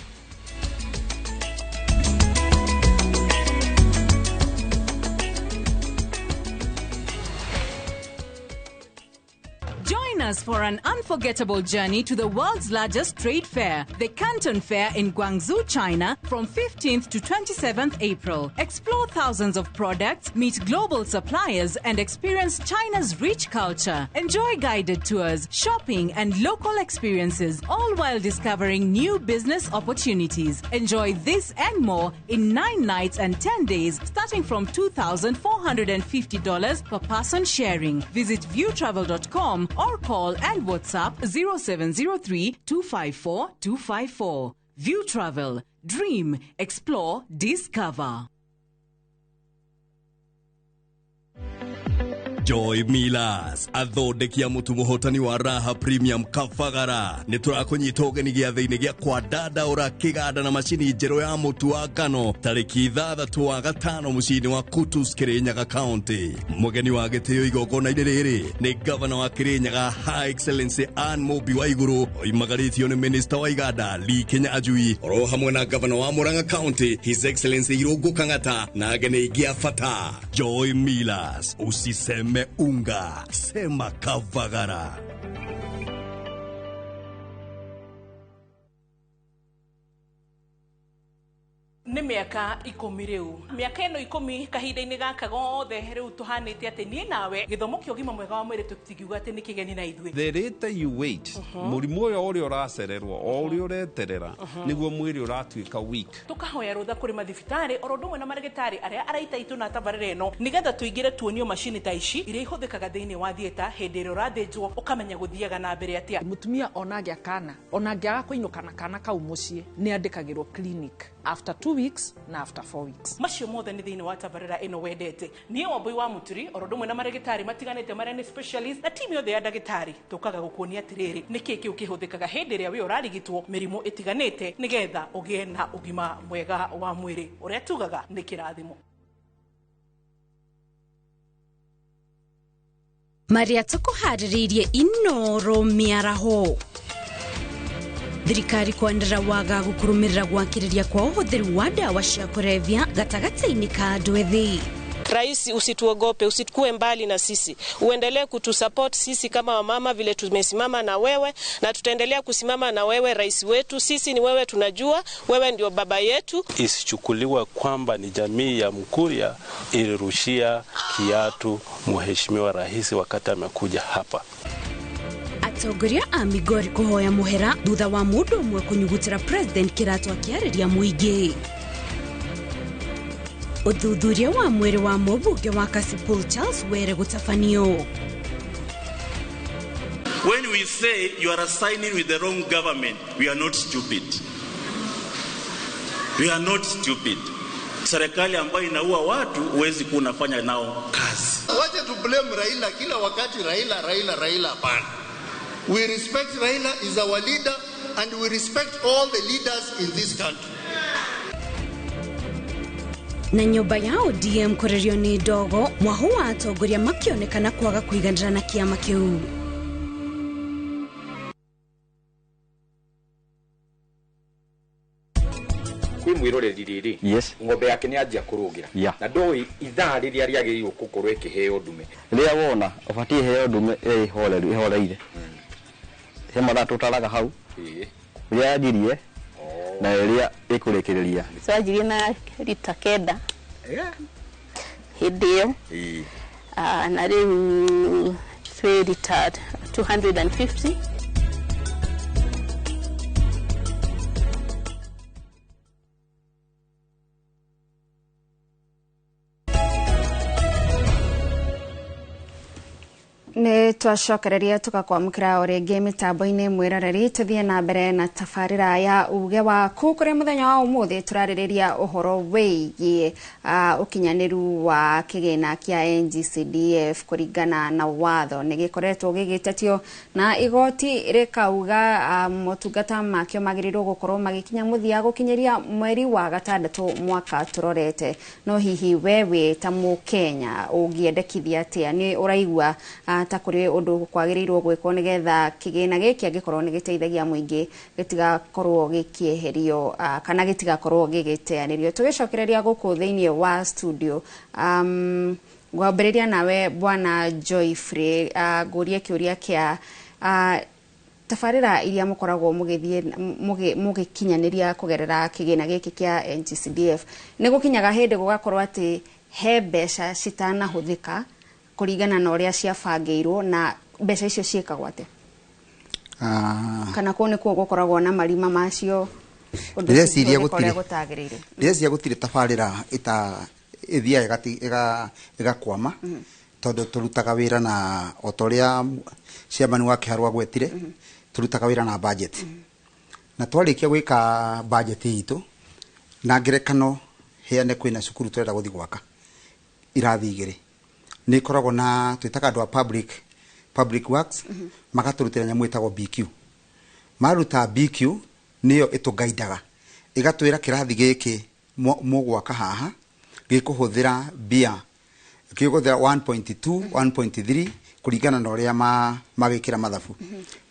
us for an unforgettable journey to the world's largest trade fair, the Canton Fair in Guangzhou, China, from 15th to 27th April. Explore thousands of products, meet global suppliers, and experience China's rich culture. Enjoy guided tours, shopping, and local experiences, all while discovering new business opportunities. Enjoy this and more in 9 nights and 10 days, starting from $2,450 per person sharing. Visit viewtravel.com or call and WhatsApp 0703 254 254. View Travel. Dream, explore, discover. Joy Millers athondeki a mũtu mũhotani wa Raha Premium Kabagara nĩ tũrakũnyita ũgeni gĩathĩ-inĩ gĩa kwandandaũra kĩganda na macini njerũ ya mũtu wa ngano tarĩki 6 wa 5 mũciĩ-inĩ wa Kutus, Kirinyaga County. Mũgeni wa gĩtĩo igongona-inĩ rĩrĩ nĩ gavana wa Kirinyaga High Excellency Ann Mũmbi wa Igũrũ, oimagarĩtio nĩ Minister wa Iganda Lee Kinyanjui, oro hamwe na gavana wa Murang'a County His Excellency Irũngũ Kang'ata na ageni aingĩ a bata. Joy Millers, usiseme unga, sema Kavagara. Nĩ mĩaka 10 rĩu, mĩaka ĩno 10 kahinda-inĩ gaka gothe rĩu tũhanĩte atĩ niĩ nawe gĩthomo kĩa ũgima mwega wa mwĩrĩ tũtingiuga atĩ nĩ kĩgeni na ithuĩ. The later you wait, mũrimũ ũyũ ũrĩa ũracererwo o ũrĩa ũreterera nĩguo mwĩrĩ ũratuĩka weak. Tũkahoya rũtha kũrĩ mathibitarĩ oro ũndũ ũmwe na marĩgĩtarĩ arĩa araita itũ na tabarĩra ĩno nĩgetha tũingĩre tuonio macini ta ici iria ihũthĩkaga thĩinĩ wa theatre hĩndĩ ĩrĩa ũrathĩnjwo ũkamenya gũthiaga na mbere atĩa. Mũtumia ona angĩa kana ona angĩaga kũinũka na kana kau mũciĩ nĩ andĩkagĩrwo clinic after 2 weeks na after 4 weeks. Macio mothe nĩ thĩinĩ wa tabarĩra ĩno wendete. Niĩ Wambui wa Mũturi oro ũndũ ũmwe na marĩgĩtarĩ matiganĩte marĩa nĩ specialist na timu yothe ya ndagĩtarĩ tũkaga gũkuonia atĩrĩrĩ nĩkĩ kĩu kĩhũthĩkaga hĩndĩ ĩrĩa wĩ ũrarigitwo mĩrimũ ĩtiganĩte nĩgetha ũgĩe na ũgima mwega wa mwĩrĩ ũrĩa tugaga nĩ kĩrathimo. Marĩa tũkũharĩrĩirie Inoro mĩaraho. Thirikari kwanĩrĩra wagagu kũrũmĩrĩra gwakĩrĩria kwa ũhũthĩri wa ndawa cia kũrebia gatagatĩ-inĩ ka andũ ethĩ. Rais, usituogope, usikue mbali na sisi, uendelee kutusupport sisi kama wamama vile tumesimama na wewe, na tutaendelea kusimama na wewe rais wetu. Sisi ni wewe, tunajua wewe ndio baba yetu. Isichukuliwe kwamba ni jamii ya Mkuria ilirushia kiatu mheshimiwa rais wakati amekuja hapa. Atongoria a Migori kũhoya mũhera thutha wa mũndũ ũmwe kũnyugutĩra president kĩratũ akĩarĩria mũingĩ. Ũthuthuria wa mwĩrĩ wa mũmbunge wa Kasipul Charles Were gũtabanio. When we say you are signing with the wrong government, we are not stupid. We are not stupid. Serikali ambayo inaua watu huwezi kuwa unafanya nao kazi. Wacha tu blame Raila kila wakati, Raila, Raila, Raila, hapana. We respect Raila, is our leader, and we respect all the leaders in this country. Na nyũmba ya ODM kũrĩrio nĩ ndogo, mwahu wa atongoria makĩonekana kwaga kũiganĩra na kĩama kĩu. Kwĩ mwĩroreri rĩrĩ, yes, ng'ombe yake nĩ anjia kũrũgĩra, yeah, na ndũĩ ithaa rĩrĩa rĩagĩrĩirwo gũkorwo ĩkĩheo ndume. Rĩrĩa wona ũbatiĩ heo ndume ĩrĩa ĩhoreru ĩhoreire, he mathaa tũtaraga hau rĩrĩa yanjirie na rĩrĩa ĩkũrĩkĩrĩria. Twanjirie na rita 9 hĩndĩ ĩyo, na rĩu twĩ rita 250. Nĩ twacokereria tũgakwamũkĩra o rĩngĩ mĩtambo-inĩ mwĩroreri, tũthiĩ na mbere na tabarĩra ya uge waku kũrĩa mũthenya wa ũmũthĩ tũrarĩrĩria ũhoro wĩgiĩ ũkinyanĩru wa kĩgĩna kĩa NGCDF kũringana na watho. Nĩ gĩkoretwo gĩgĩtetio na igoti rĩkauga motungata makĩo magĩrĩirwo gũkorwo magĩkinya mũthia gũkinyĩria mweri wa 6 mwaka tũrorete. No hihi we wĩ ta mũkenya ũngĩendekithia atĩa? Nĩ ũraigua ta kũrĩ ũndũ kwagĩrĩirwo gwĩkwo nĩgetha kĩgĩna gĩkĩ angĩkorwo nĩ gĩteithagia mũingĩ gĩtigakorwo gĩkĩeherio kana gĩtigakorwo gĩgĩteanĩrio. Tũgĩcokereria gũkũ thĩinĩ wa studio, ngwambĩrĩria nawe Bwana Joyfrey, ngũrie kĩũria kĩa Tabarĩra iria mũkoragwo mũgĩthiĩ mũgĩkinyanĩria kũgerera kĩgĩna gĩkĩ kĩa NGCDF, nĩ gũkinyaga hĩndĩ gũgakorwo atĩ he mbeca citanahũthĩka kũringana na ũrĩa ciabangĩirwo, na mbeca icio ciĩkagwo atĩa? Kana kũu nĩkuo gũkoragwo na marima macio, ũndũ Ndĩreciria ũngĩhũthĩka ũrĩa gũtirĩ. gũtagĩrĩire? Ndĩreciria gũtirĩ tabarĩra ĩta ĩthiaga ĩgakwama, tondũ tũrutaga wĩra na o ta ũrĩa chairman wa Kĩharũ agwetire, tũrutaga wĩra na budget, na twarĩkia gwĩka budget itũ, na ngerekano heane, kwĩna cukuru tũrenda gũthiĩ gwaka irathi 2, nĩ ikoragwo na twĩtaga andũ a public works, magatũrutĩra nyamũ ĩtagwo BQ. Maruta BQ, nĩyo ĩtũgaidaga, ĩgatwĩra kĩrathi gĩkĩ mũgwaka haha gĩkũhũthĩra mbia, gĩkũhũthĩra 1.2, 1.3, kũringana na ũrĩa magĩkĩra mathabu.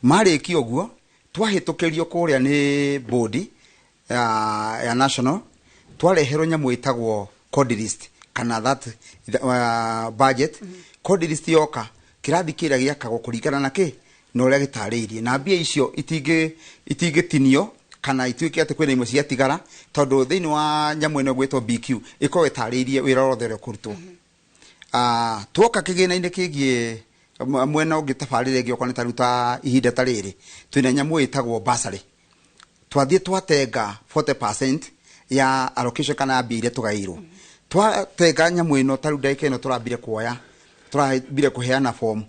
Marĩkia ũguo, twahĩtũkĩrio kũrĩa nĩ bodi ya national, twareherwo nyamũ ĩtagwo code list kana that budget code list. Yoka, kĩrathi kĩrĩa gĩakagwo kũringana na kĩ na ũrĩa gĩtarĩirie, na mbia icio itingĩtinio kana ituĩke atĩ kwĩna imwe ciatigara, tondũ thĩinĩ wa nyamũ ĩno ĩgwĩtwo BQ ĩkoragwo ĩtarĩirie wĩra wothe ũrĩa ũkũrutwo. Tuoka kĩgĩna-inĩ kĩgiĩ mwena ũngĩ, tabarĩra ĩngĩ, okorwo nĩ ta rĩu ta ihinda ta rĩrĩ twĩna nyamũ ĩtagwo bursary, twathiĩ twatenga 40% ya allocation kana mbia iria tũgaĩirwo, twatenga nyamũ ĩno. Ta rĩu ndagĩka ĩno tũrambire kuoya, tũrambire kũheana fomu,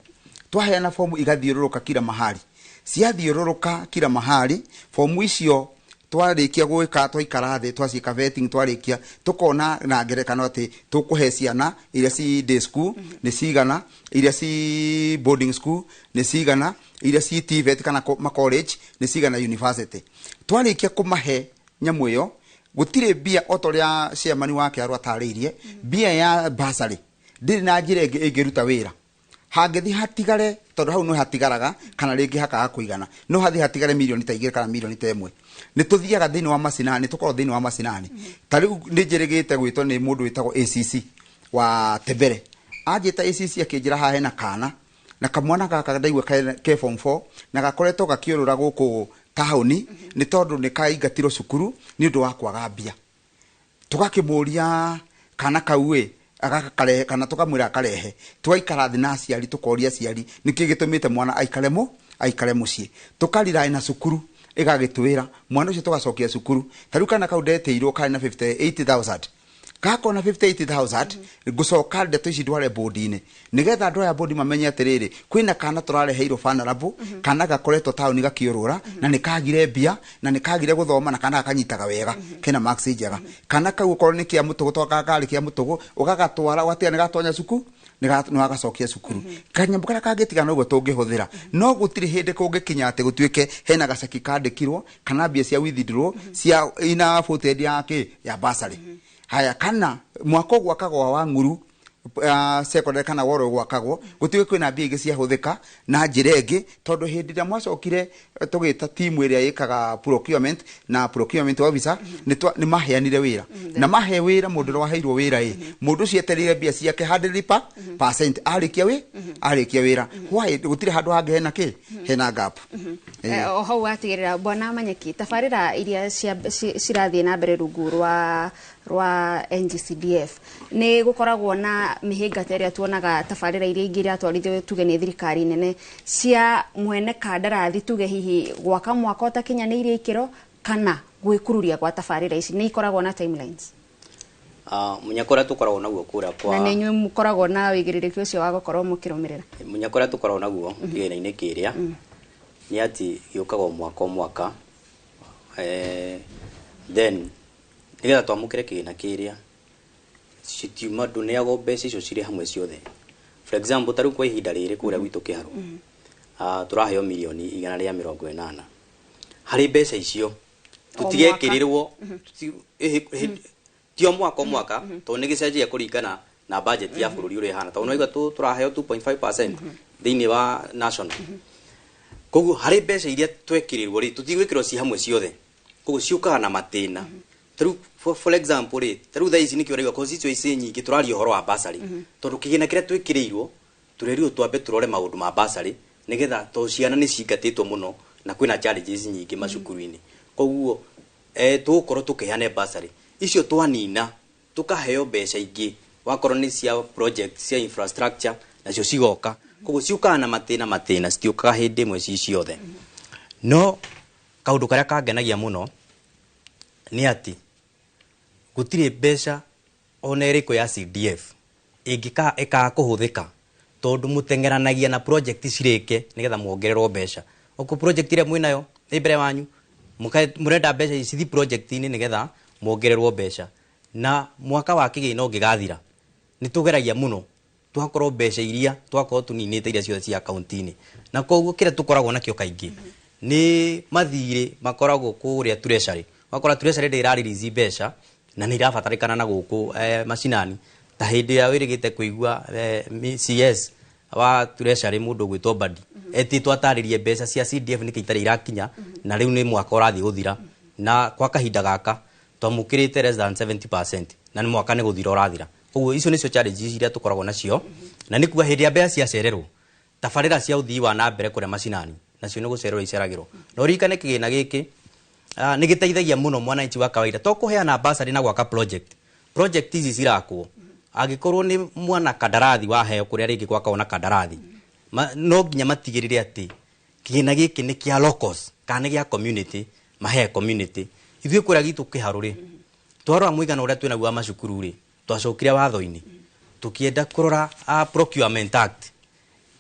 twaheana fomu igathiũrũrũka kila mahali, ciathiũrũrũka kila mahali fomu icio, twarĩkia gwĩka, twaikara thĩ, twaciĩka vetting, twarĩkia tũkona na ngerekano atĩ tũkũhe ciana iria ci day school nĩ cigana, iria ci boarding school nĩ cigana, iria ci TVET kana ma college nĩ cigana, university. Twarĩkia kũmahe nyamũ ĩyo, gũtirĩ mbia, o ta ũrĩa chairman wa Kĩharũ atarĩirie, mbia ya bursary ndĩrĩ na njĩra ĩngĩ ĩngĩruta wĩra hangĩthi hatigare, tondũ hau no hatigaraga kana rĩngĩ hakaga kũigana, no hathi hatigare mirioni ta 2 kana mirioni ta 1. Nĩ tũthiaga thĩinĩ wa macinani, tũkorwo thĩinĩ wa macinani. Ta rĩu nĩ njĩrĩgĩte gwĩtwo nĩ mũndũ wĩtagwo ACC wa Tembere. Anjĩta ACC akĩnjĩra haha hena kana na kamwana gaka ndaigua ke form 4 na gakoretwo gakĩũrũra gũkũ taũni, nĩ tondũ nĩ kaingatirwo cukuru nĩ ũndũ wa kwaga mbia. Tũgakĩmũria kana kau ĩ agakarehe kana tũkamwĩra akarehe. Twaikara thĩ na aciari, tũkoria aciari nĩkĩ gĩtũmĩte mwana aikare mũciĩ. Tũkarira na cukuru ĩgagĩtwĩra mwana ũcio tũgacokia cukuru. Ta rĩu kana kau ndetĩirwo karĩ na 58,000, gakona 58,000, ngũcoka ndeto ici ndware bodi-inĩ, nĩgetha andũ aya bodi mamenye atĩrĩrĩ, kwĩna kana tũrareheirwo vulnerable, kana gakoretwo taũni gakĩũrũra na nĩ kagire mbia na nĩ kagire gũthoma, na kana gakanyitaga wega, kena marks njega. Kana kau okorwo nĩ kĩa mũtũgũ, to karĩ kĩa mũtũgũ, ũgagatwara, ũgatiga nĩ gatonya cukuru, nĩ wagacokia cukuru. Kanyamũ karĩa kangĩtigana ũguo tũngĩhũthĩra, no gũtirĩ hĩndĩ kũngĩkinya atĩ gũtuĩke hena gaceki kandĩkirwo kana mbia cia withdraw cia ina voted ya kĩ ya bursary. Haya, kana mwaka ũgwakagwo wa ng'uru secondary kana woro gwakagwo, gũtuĩke kwĩna mbia ingĩ ciahũthĩka na njĩra ĩngĩ, tondũ hĩndĩ ĩrĩa mwacokire tũgĩta timu ĩrĩa ĩkaga procurement na procurement officer, nĩ maheanire wĩra na mahe wĩra mũndũ ũrĩa waheirwo wĩra ĩ, mũndũ ũcio etereire mbia ciake 100% arĩkia wĩra. Why gũtirĩ handũ hangĩ hena kĩ hena gap? O hau watigĩrĩra, bwana Manyeki, tabarĩra iria cirathiĩ na mbere rungu rwa NGCDF, nĩ gũkoragwo na mĩhĩnga ta ĩrĩa tuonaga tabarĩra iria ingĩ iratwarithio tuge nĩ thirikari nene, cia mwene kandarathi tuge hihi gwaka mwaka ũtakinyanĩirie ikĩro kana gwĩkururia gwa tabarĩra ici? Nĩ ikoragwo na timelines? Mũnyaka ũrĩa tũkoragwo naguo kũrĩa kwa Na nĩ inyuĩ mũkoragwo na wĩigĩrĩrĩki ũcio wa gũkorwo mũkĩrũmĩrĩra? Mũnyaka ũrĩa tũkoragwo naguo kĩgĩna-inĩ kĩrĩa nĩ atĩ gĩũkaga o mwaka o mwaka. Then nĩgetha twamũkĩre kĩgĩna kĩrĩa, citiuma, ndũneagwo mbeca icio cirĩ hamwe ciothe. For example, ta rĩu kwa ihinda rĩrĩ kũrĩa gwitũ Kĩharũ, tũraheo mirioni 180. Harĩ mbeca icio tũtigekĩrĩrwo ti o mwaka o mwaka, tondũ nĩ gĩcenjagia kũringana na budget ya bũrũri ũrĩa ĩhana, tondũ nĩwaigua tũraheo 2.5% thĩinĩ wa national. Koguo harĩ mbeca iria twekĩrĩrwo rĩ, tũtigwĩkĩrwo ci hamwe ciothe, koguo ciũkaga na matĩna. Tarĩu for example rĩ, tarĩu thaa ici nĩkĩo ũraigua constituency nyingĩ tũraria ũhoro wa bursary, tondũ kĩgĩna kĩrĩa twĩkĩrĩirwo tũrerirwo twambe tũrore maũndũ ma bursary. Nĩgetha to ciana nĩ cingatĩtwo mũno na kwĩna challenges nyingĩ macukuru-inĩ. Koguo tũgũkorwo tũkĩheana bursary icio, twanina tukaheo mbeca ingĩ, wakorwo nĩ cia project cia infrastructure, nacio cigoka. Koguo ciũkaga na matĩna matĩna, citiũkaga hĩndĩ ĩmwe ci ciothe. No kaũndũ karĩa kangenagia mũno nĩ atĩ gũtirĩ mbeca ona ĩrĩkũ ya CDF ĩngĩka ĩkaga kũhũthĩka, tondũ mũteng'eranagia na project cirĩke nĩgetha muongererwo mbeca. Okorwo project ĩrĩa mwĩnayo ĩ mbere wanyu, mũrenda mbeca ici cithi project-inĩ nĩgetha muongererwo mbeca. Na mwaka wa kĩgĩna ũngĩgathira, nĩ tũgeragia mũno twakorwo mbeca iria twakorwo tũninĩte iria ciothe cia akaunti-inĩ. Na koguo kĩrĩa tũkoragwo nakĩo kaingĩ nĩ mathirĩ makoragwo kũrĩa treasury. Wakora treasury ndĩ release mbeca na nĩ irabatarĩkana na gũkũ macinani. Ta hĩndĩ ĩrĩa wĩrĩgĩte kũigua CS wa treasury, mũndũ ũgwĩtwo Mbadi, etĩtwo atarĩrie mbeca cia CDF nĩkĩ itarĩ irakinya, na rĩu nĩ mwaka ũrathiĩ gũthira, na kwa kahinda gaka twamũkĩrĩte less than 70%, na nĩ mwaka nĩ gũthira ũrathira. Koguo icio nĩcio challenges iria tũkoragwo nacio, na nĩ kuga hĩndĩ ĩrĩa mbeca ciacererwo, tabarĩra cia ũthii wa na mbere kũrĩa macinani nacio nĩ gũcererwo iceragĩrwo. Na ũririkane kĩgĩna gĩkĩ nĩ gĩteithagia mũno mwananchi wa kawaida, to kũheana bursary na gwaka project. Project ici cirakwo, angĩkorwo nĩ mwana kandarathi waheo kũrĩa rĩngĩ gwakagwo na kandarathi, no nginya matigĩrĩre atĩ kĩgĩna gĩkĩ nĩ kĩa locals kana nĩ gĩa community, mahe community. Ithuĩ kũrĩa gitũ kĩharũ rĩ, twarora mũigana ũrĩa twĩnaguo wa macukuru rĩ, twacokire watho-inĩ tũkĩenda kũrora Procurement Act,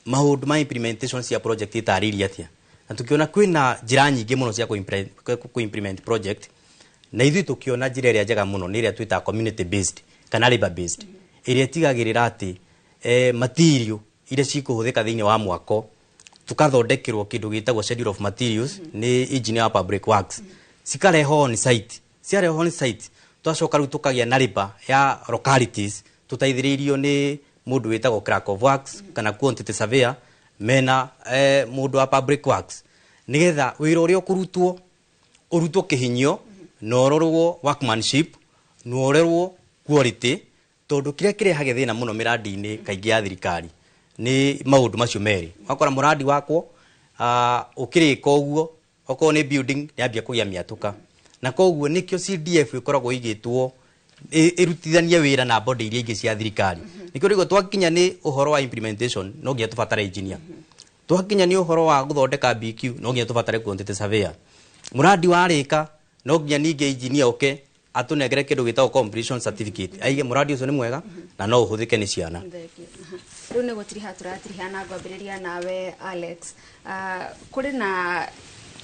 maũndũ ma implementation cia project ĩtarĩirie atĩa, na tukiona kwĩna njĩra nyingĩ mũno cia kũ-implement project. Na ithuĩ tũkĩona njĩra ĩrĩa njega mũno nĩ ĩrĩa twĩtaga community based kana labor based, ĩrĩa ĩtigagĩrĩra atĩ material iria cikũhũthĩka thĩinĩ wa mwako, tukathondekerwo kĩndũ gĩtagwo schedule of materials nĩ engineer wa public works, cikarehwo on site. Ciarehwo on site, twacoka rĩu tũkagĩa na labor ya localities, tũteithĩrĩirio nĩ mũndũ wĩtagwo clerk of works kana quantity surveyor mena mũndũ wa public works, nĩgetha wĩra ũrĩa ũkũrutwo ũrutwo kĩhinyio na ũrorwo workmanship na ũrorwo quality, tondũ kĩrĩa kĩrehage thĩna mũno mĩrandi-inĩ kaingĩ ya thirikari nĩ maũndũ macio merĩ. Wakora mũrandi wakwo ũkĩrĩka ũguo, okorwo nĩ building nĩambia kũgĩa mĩatũka. Na koguo nĩkĩo CDF ĩkoragwo ĩigĩtwo ĩrutithanie wĩra na body iria ingĩ cia thirikari. Nĩkĩo rĩu twakinya nĩ ũhoro wa implementation, no nginya tũbatare engineer. Twakinya nĩ ũhoro wa gũthondeka BQ, no nginya tũbatare quantity surveyor. Mũrandi warĩka, no nginya ningĩ engineer oke atũnengere kĩndũ gĩtagwo completion certificate, aige mũrandi ũcio nĩ mwega na no ũhũthĩke nĩ ciana. Rĩu nĩ gũtiriha tũratiriha, na ngwambĩrĩria nawe Alex. Kũrĩ na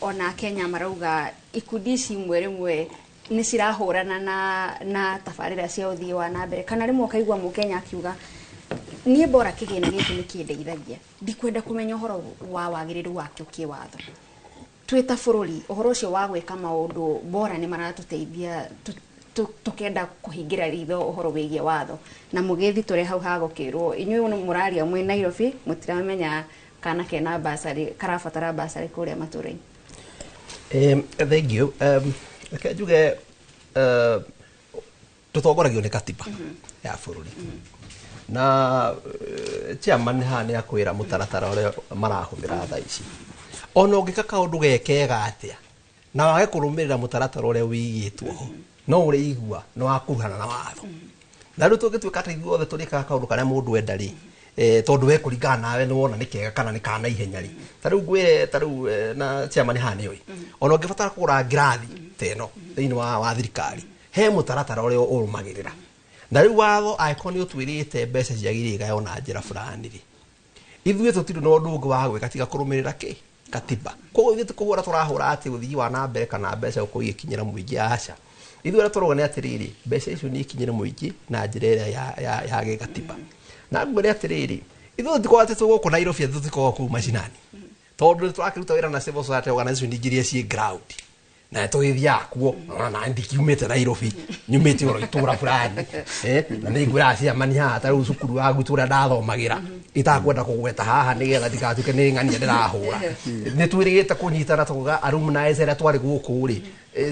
ona Kenya marauga ikundi ici imwe rĩmwe nĩ cirahũrana na tabarĩra cia ũthii wa na mbere, kana rĩmwe ũkaigua mũkenya akiuga, niĩ bora kĩgĩna gĩkĩ nĩ kĩndeithagia, ndikwenda kũmenya ũhoro wa wagĩrĩru wakĩo kĩwatho. Twĩ ta bũrũri, ũhoro ũcio wa gwĩka maũndũ bora nĩ maratũteithia, tũkenda kũhingĩra ritho ũhoro wĩgiĩ watho, na mũgĩthi tũrĩ hau hagũkĩrwo inyuĩ mũraria mwĩ Nairobi, mũtiramenya kana kena basarĩ karabatara basarĩ kũrĩa matũra-inĩ. Thank you. Reke njuge tũtongoragio nĩ katiba ya bũrũri, na chairman haha nĩ akwĩra mũtaratara ũrĩa marahũthĩra thaa ici. Ona ũngĩka kaũndũ gekega atĩa na wage kũrũmĩrĩra mũtaratara ũrĩa wĩigĩtwo ho, no ũrĩigua nĩ wakuruhana na watho. Na rĩu tũngĩtuĩka atĩ ithuothe tũrĩkaga kaũndũ karĩa mũndũ enda rĩ, tondũ we kũringana nawe nĩ wona nĩ kega kana nĩ kana ihenya rĩ, ta rĩu ngwĩre, ta rĩu na chairman haha nĩ oĩ, ona ũngĩbatara kũgũra ngirathi ta ĩno thĩinĩ wa thirikari, he mũtaratara ũrĩa ũrũmagĩrĩra. Na rĩu watho angĩkorwo nĩ ũtwĩrĩte mbeca ciagĩrĩire igaywo na njĩra fulani rĩ, ithuĩ tũtirĩ na ũndũ ũngĩ wa gwĩka tiga kũrũmĩrĩra kĩ katiba. Koguo ithuĩ ti kũhũra tũrahũra atĩ ũthii wa na mbere kana mbeca gũkorwo igĩkinyĩra mũingĩ, aca. Ithuĩ ũrĩa tũrauga nĩ atĩrĩrĩ, mbeca icio nĩ ikinyĩre mũingĩ na njĩra ĩrĩa ya gĩgatiba. Na ngwĩre atĩrĩrĩ, ithuĩ tũtikoragwo atĩ twĩ gũkũ Nairobi, atĩ tũtikoragwo kũu macinani, tondũ nĩ tũrakĩruta wĩra na civil society organization ingĩ iria ciĩ ground. Na tũgĩthiaga kuo ona na ndikiumĩte Nairobi, nyumĩte oro itũra fulani, na nĩ ngwĩraga ciamani haha ta rĩu cukuru wa gwitũ ũrĩa ndathomagĩra itakwenda kũgweta haha nĩgetha ndikatuĩke nĩ ng'ania ndĩrahũra. Nĩ twĩrĩgĩte kũnyitana tũkauga alumni arĩa twarĩ gũkũ rĩ,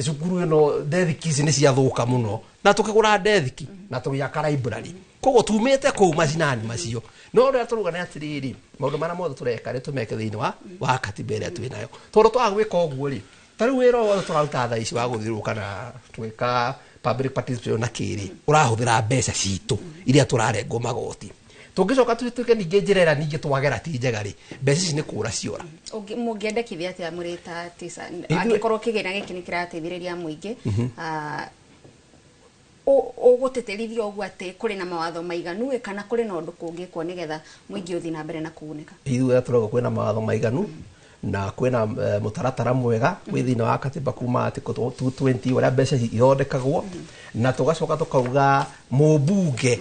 cukuru ĩno ndethiki ici nĩ ciathũka mũno, na tũkĩgũra ndethiki na tũgĩaka library. Koguo tumĩte kũu macinani macio, no ũrĩa tũruga nĩ atĩrĩrĩ, maũndũ marĩa mothe tũreka nĩ tũmeke thĩinĩ wa katiba ĩrĩa twĩ nayo, tondũ twaga gwĩka ũguo rĩ, ta rĩu wĩra wothe tũraruta thaa ici wa gũthiũrũrũka na twĩka public participation na kĩrĩ, ũrahũthĩra mbeca citũ iria tũrarengwo magoti. Tũngĩcoka tuĩke ningĩ njĩra ĩrĩa ningĩ twagera ti njega rĩ, mbeca ici nĩ kũra ciora. Mũngĩendekithia atĩa mũrĩ ta TISA angĩkorwo kĩgĩna gĩkĩ nĩ kĩrateithĩrĩria mũingĩ, ũgũtĩtĩrithia ũguo atĩ kũrĩ na mawatho maiganu kana kũrĩ na ũndũ kũngĩkwo nĩgetha mũingĩ ũthiĩ na mbere na kũgunĩka? Ithuĩ tũrauga kwĩna mawatho maiganu na kwĩna mũtaratara mwega wĩ thĩinĩ wa katiba kuma article 220 ũrĩa mbeca ithondekagwo, na tũgacoka tũkauga mũmbunge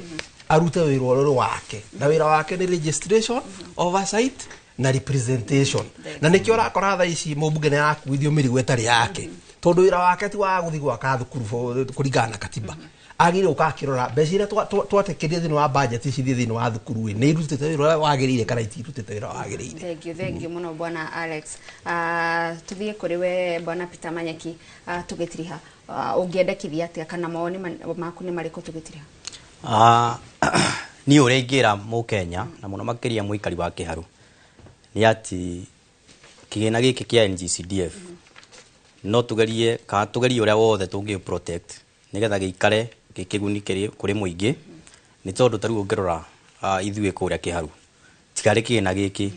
arute wĩra ũrĩa wake, na wĩra wake nĩ registration, oversight na representation. Na nĩkĩo ũrakora thaa ici mũmbunge nĩ arakuithio mĩrigo ĩtarĩ yake, tondũ wĩra wake ti wa gũthiĩ gwaka thukuru kũringana na katiba. Agĩrĩire gũka akĩrora mbeca iria twatĩkĩria thĩinĩ wa budget cithiĩ thĩinĩ wa thukuru ĩ, nĩ irutĩte wĩra ũrĩa wagĩrĩire kana itirutĩte wĩra wagĩrĩire. Thank you mũno bwana Alex. Tuthiĩ kũrĩ we bwana Peter Manyeki, tũgĩtiriha, ũngĩendekithia atĩa kana mawoni maku nĩ marĩkũ tũgĩtiriha? Niĩ ũrĩa ingĩra mũkenya na mũno makĩria mũikari wa Kĩharu nĩ atĩ kĩgĩna gĩkĩ kĩa NGCDF no tugerie kana tugerie ũrĩa wothe tũngĩ protect nĩgetha gĩikare gĩkĩguni kũrĩ mũingĩ, nĩ tondũ ta rĩu ũngĩrora ithuĩ kũrĩa Kĩharu tigarĩ kĩgĩna gĩkĩ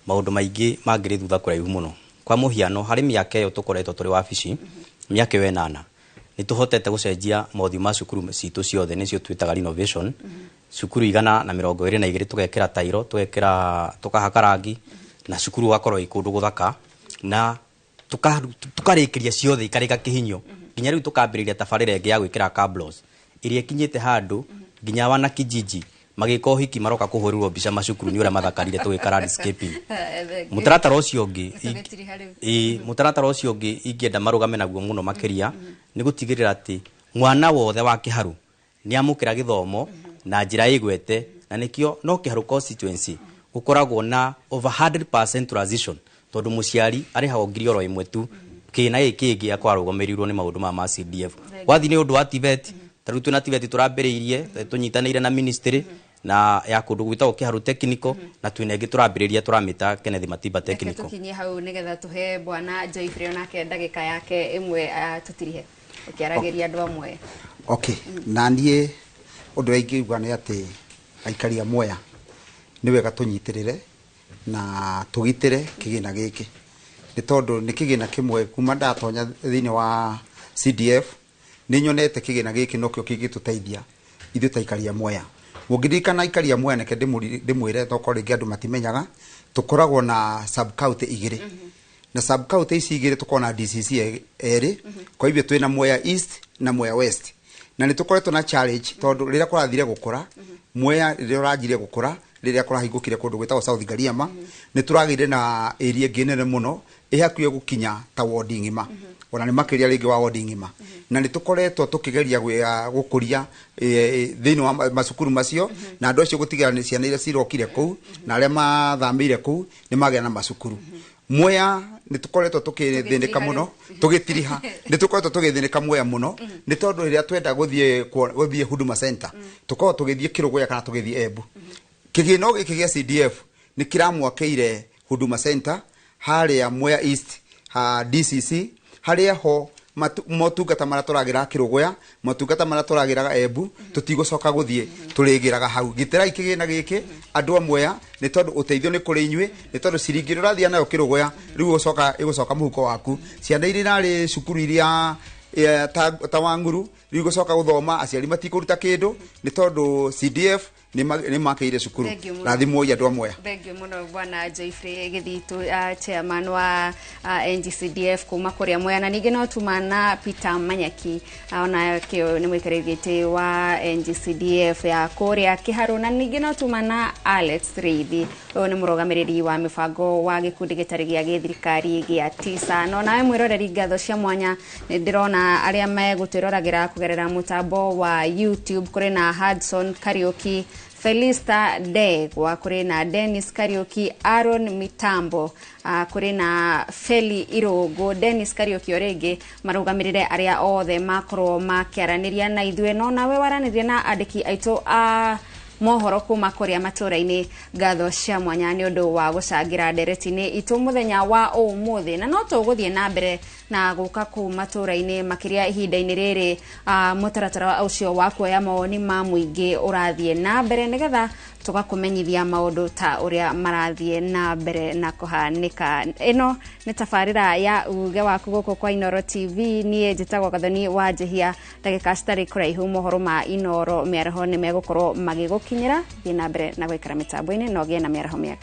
maũndũ maingĩ mangĩrĩ thutha kũraihu mũno. Kwa mũhiano harĩ mĩaka ĩyo tũkoretwo tũrĩ wabici, mĩaka ĩyo 8 nĩ tũhotete gũcenjia mothiũ ma cukuru citũ ciothe, nĩcio twĩtaga renovation. Cukuru 122 tũgekĩra tairo, tũgekĩra, tũkahaka rangi na cukuru ũgakorwo ĩ kũndũ gũthaka, na tukarĩkĩria ciothe ikarĩka kĩhinyo, nginya rĩu tũkambĩrĩria tabarĩra ĩngĩ ya gwĩkĩra cabros ĩrĩa ĩkinyĩte handũ nginya wana kijiji magĩka ũhiki maroka kũhũrĩrwo mbica macukuru nĩ ũrĩa mathakarire tũgĩka landscaping. Mũtaratara ũcio ũngĩ ĩ, mũtaratara ũcio ũngĩ ingĩenda marũgame naguo mũno makĩria nĩ gũtigĩrĩra atĩ mwana wothe wa Kĩharu nĩ amũkĩra gĩthomo na njĩra ĩgwete, na nĩkĩo no Kĩharu constituency gũkoragwo na over 100% transition, tondũ mũciari arĩhagwo 1,000 tu, kĩna gĩkĩ kĩngĩ akorwo arũgamĩrĩirwo nĩ maũndũ maya ma CDF. Wathiĩ nĩ ũndũ wa TVET, ta rĩu twĩna TVET tũrambĩrĩirie tũnyitanĩire na ministry na ya kũndũ gwĩtagwo Kĩharu Technical, na twĩna ĩngĩ tũrambĩrĩria tũramĩta Kenneth Matiba Reke Technical. Tũkinyie hau nĩgetha tũhe bwana Joyfrey onake ndagĩka yake ĩmwe, tũtirihe ũkĩaragĩria andũ amwe. Okay, na niĩ ũndũ ũrĩa ingĩuga nĩ atĩ aikari a Mwea nĩ wega tũnyitĩrĩre na tũgitĩre kĩgĩna gĩkĩ, nĩ tondũ nĩ kĩgĩna kĩmwe kuma ndatonya thĩinĩ wa CDF nĩ nyonete kĩgĩna gĩkĩ nokĩo kĩngĩtũteithia ithuĩ ta aikari a Mwea. Mũngĩririkana aikari a Mwea, neke ndĩmwĩre tokorwo rĩngĩ andũ matimenyaga, tũkoragwo na sub county igĩrĩ, na sub county ici igĩrĩ tũkoragwo na DCC erĩ, kwa hivyo twĩna Mwea East na Mwea West, na nĩ tũkoretwo na challenge tondũ rĩrĩa kũrathire gũkũra Mwea, rĩrĩa ũranjire gũkũra, rĩrĩa kũrahingũkire kũndũ gwĩtagwo South Gariama, nĩ tũragĩire na area ĩngĩ nene mũno ĩ hakuhĩ gũkinya ta wodi ng'ima, ona nĩ makĩria rĩngĩ wa wodi ng'ima, na nĩ tũkoretwo tũkĩgeria gũkũria thĩinĩ wa macukuru macio, na andũ acio gũtigĩrĩra nĩ ciana iria cirokire kũu na arĩa mathamĩire kũu nĩ magĩa na macukuru. Mwea nĩ tũkoretwo tũkĩthĩnĩka mũno, tũgĩtiriha nĩ tũkoretwo tũgĩthĩnĩka Mwea mũno, nĩ tondũ rĩrĩa twenda gũthiĩ Huduma Center tũkoragwo tũgĩthiĩ Kĩrũgũya kana tũgĩthiĩ Embu. Kĩgĩna gĩkĩ gĩa CDF nĩ kĩramwakĩire Huduma Center harĩa Mwea East ha DCC, harĩa ho motungata marĩa tũragĩra Kĩrũgũya, motungata marĩa tũragĩraga Embu, tũtigũcoka gũthiĩ, tũrĩgĩraga hau. Gitĩrai kĩgĩna gĩkĩ andũ a Mwea, nĩ tondũ ũteithio nĩ kũrĩ inyuĩ, nĩ tondũ ciringi ĩrĩa ũrathiĩ nayo Kĩrũgũya rĩu ĩgũcoka mũhuko waku. Ciana iria irarĩ cukuru iria ta Wang'uru rĩu igũcoka gũthoma, aciari matikũruta kĩndũ, nĩ tondũ CDF Nĩ makeire cukuru. Thank you mũno. Rathimwoi andũ a Mwea. Thank you mũno, bwana Joyfrey Gĩthitũ, chairman wa NGCDF kuma kũrĩa Mwea. Na ningĩ no tuma na Peter Manyaki, ona kĩo nĩ mũikarĩri gĩtĩ wa NGCDF ya kũrĩa Kĩharũ. Na ningĩ no tuma na Alex Reithi, ũyũ nĩ mũrũgamĩrĩri wa mĩbango wa gĩkundi gĩtarĩ gĩa gĩthirikari gĩa TISA. No nawe mwĩroreri, ngatho cia mwanya. Nĩ ndĩrona arĩa megũtwĩroragĩra kũgerera mũtambo wa YouTube, kũrĩ na Hudson Kariuki, Felista Ndegwa, kũrĩ na Dennis Kariuki, Aaron Mitambo, kũrĩ na Feli Irũngũ, Dennis Kariuki o rĩngĩ, marũgamĩrĩre arĩa othe makorwo makĩaranĩria na ithuĩ. No nawe waranĩria na andĩki aitũ a mohoro kuma kũrĩa matũra-inĩ, ngatho cia mwanya nĩ ũndũ wa gũcangĩra ndereti-inĩ itũ mũthenya wa ũmũthĩ. Na no tũgũthiĩ na mbere na gũka kũu matũra-inĩ makĩria ihinda-inĩ rĩrĩ, mũtaratara ũcio wa kuoya mawoni ma mũingĩ ũrathiĩ na mbere, nĩgetha tũgakũmenyithia maũndũ ta ũrĩa marathiĩ na mbere na kũhanĩka. Ĩno nĩ tabarĩra ya Uge Waku gũkũ kwa Inoro TV. Niĩ njĩtagwo Gathoni wa Njĩhia. Ndagĩka citarĩ kũraihu, mohoro ma Inoro mĩaraho nĩ megũkorwo magĩgũkinyĩra. Thiĩ na mbere na gũikara mĩtambo-inĩ na ũgĩe na mĩaraho mĩega.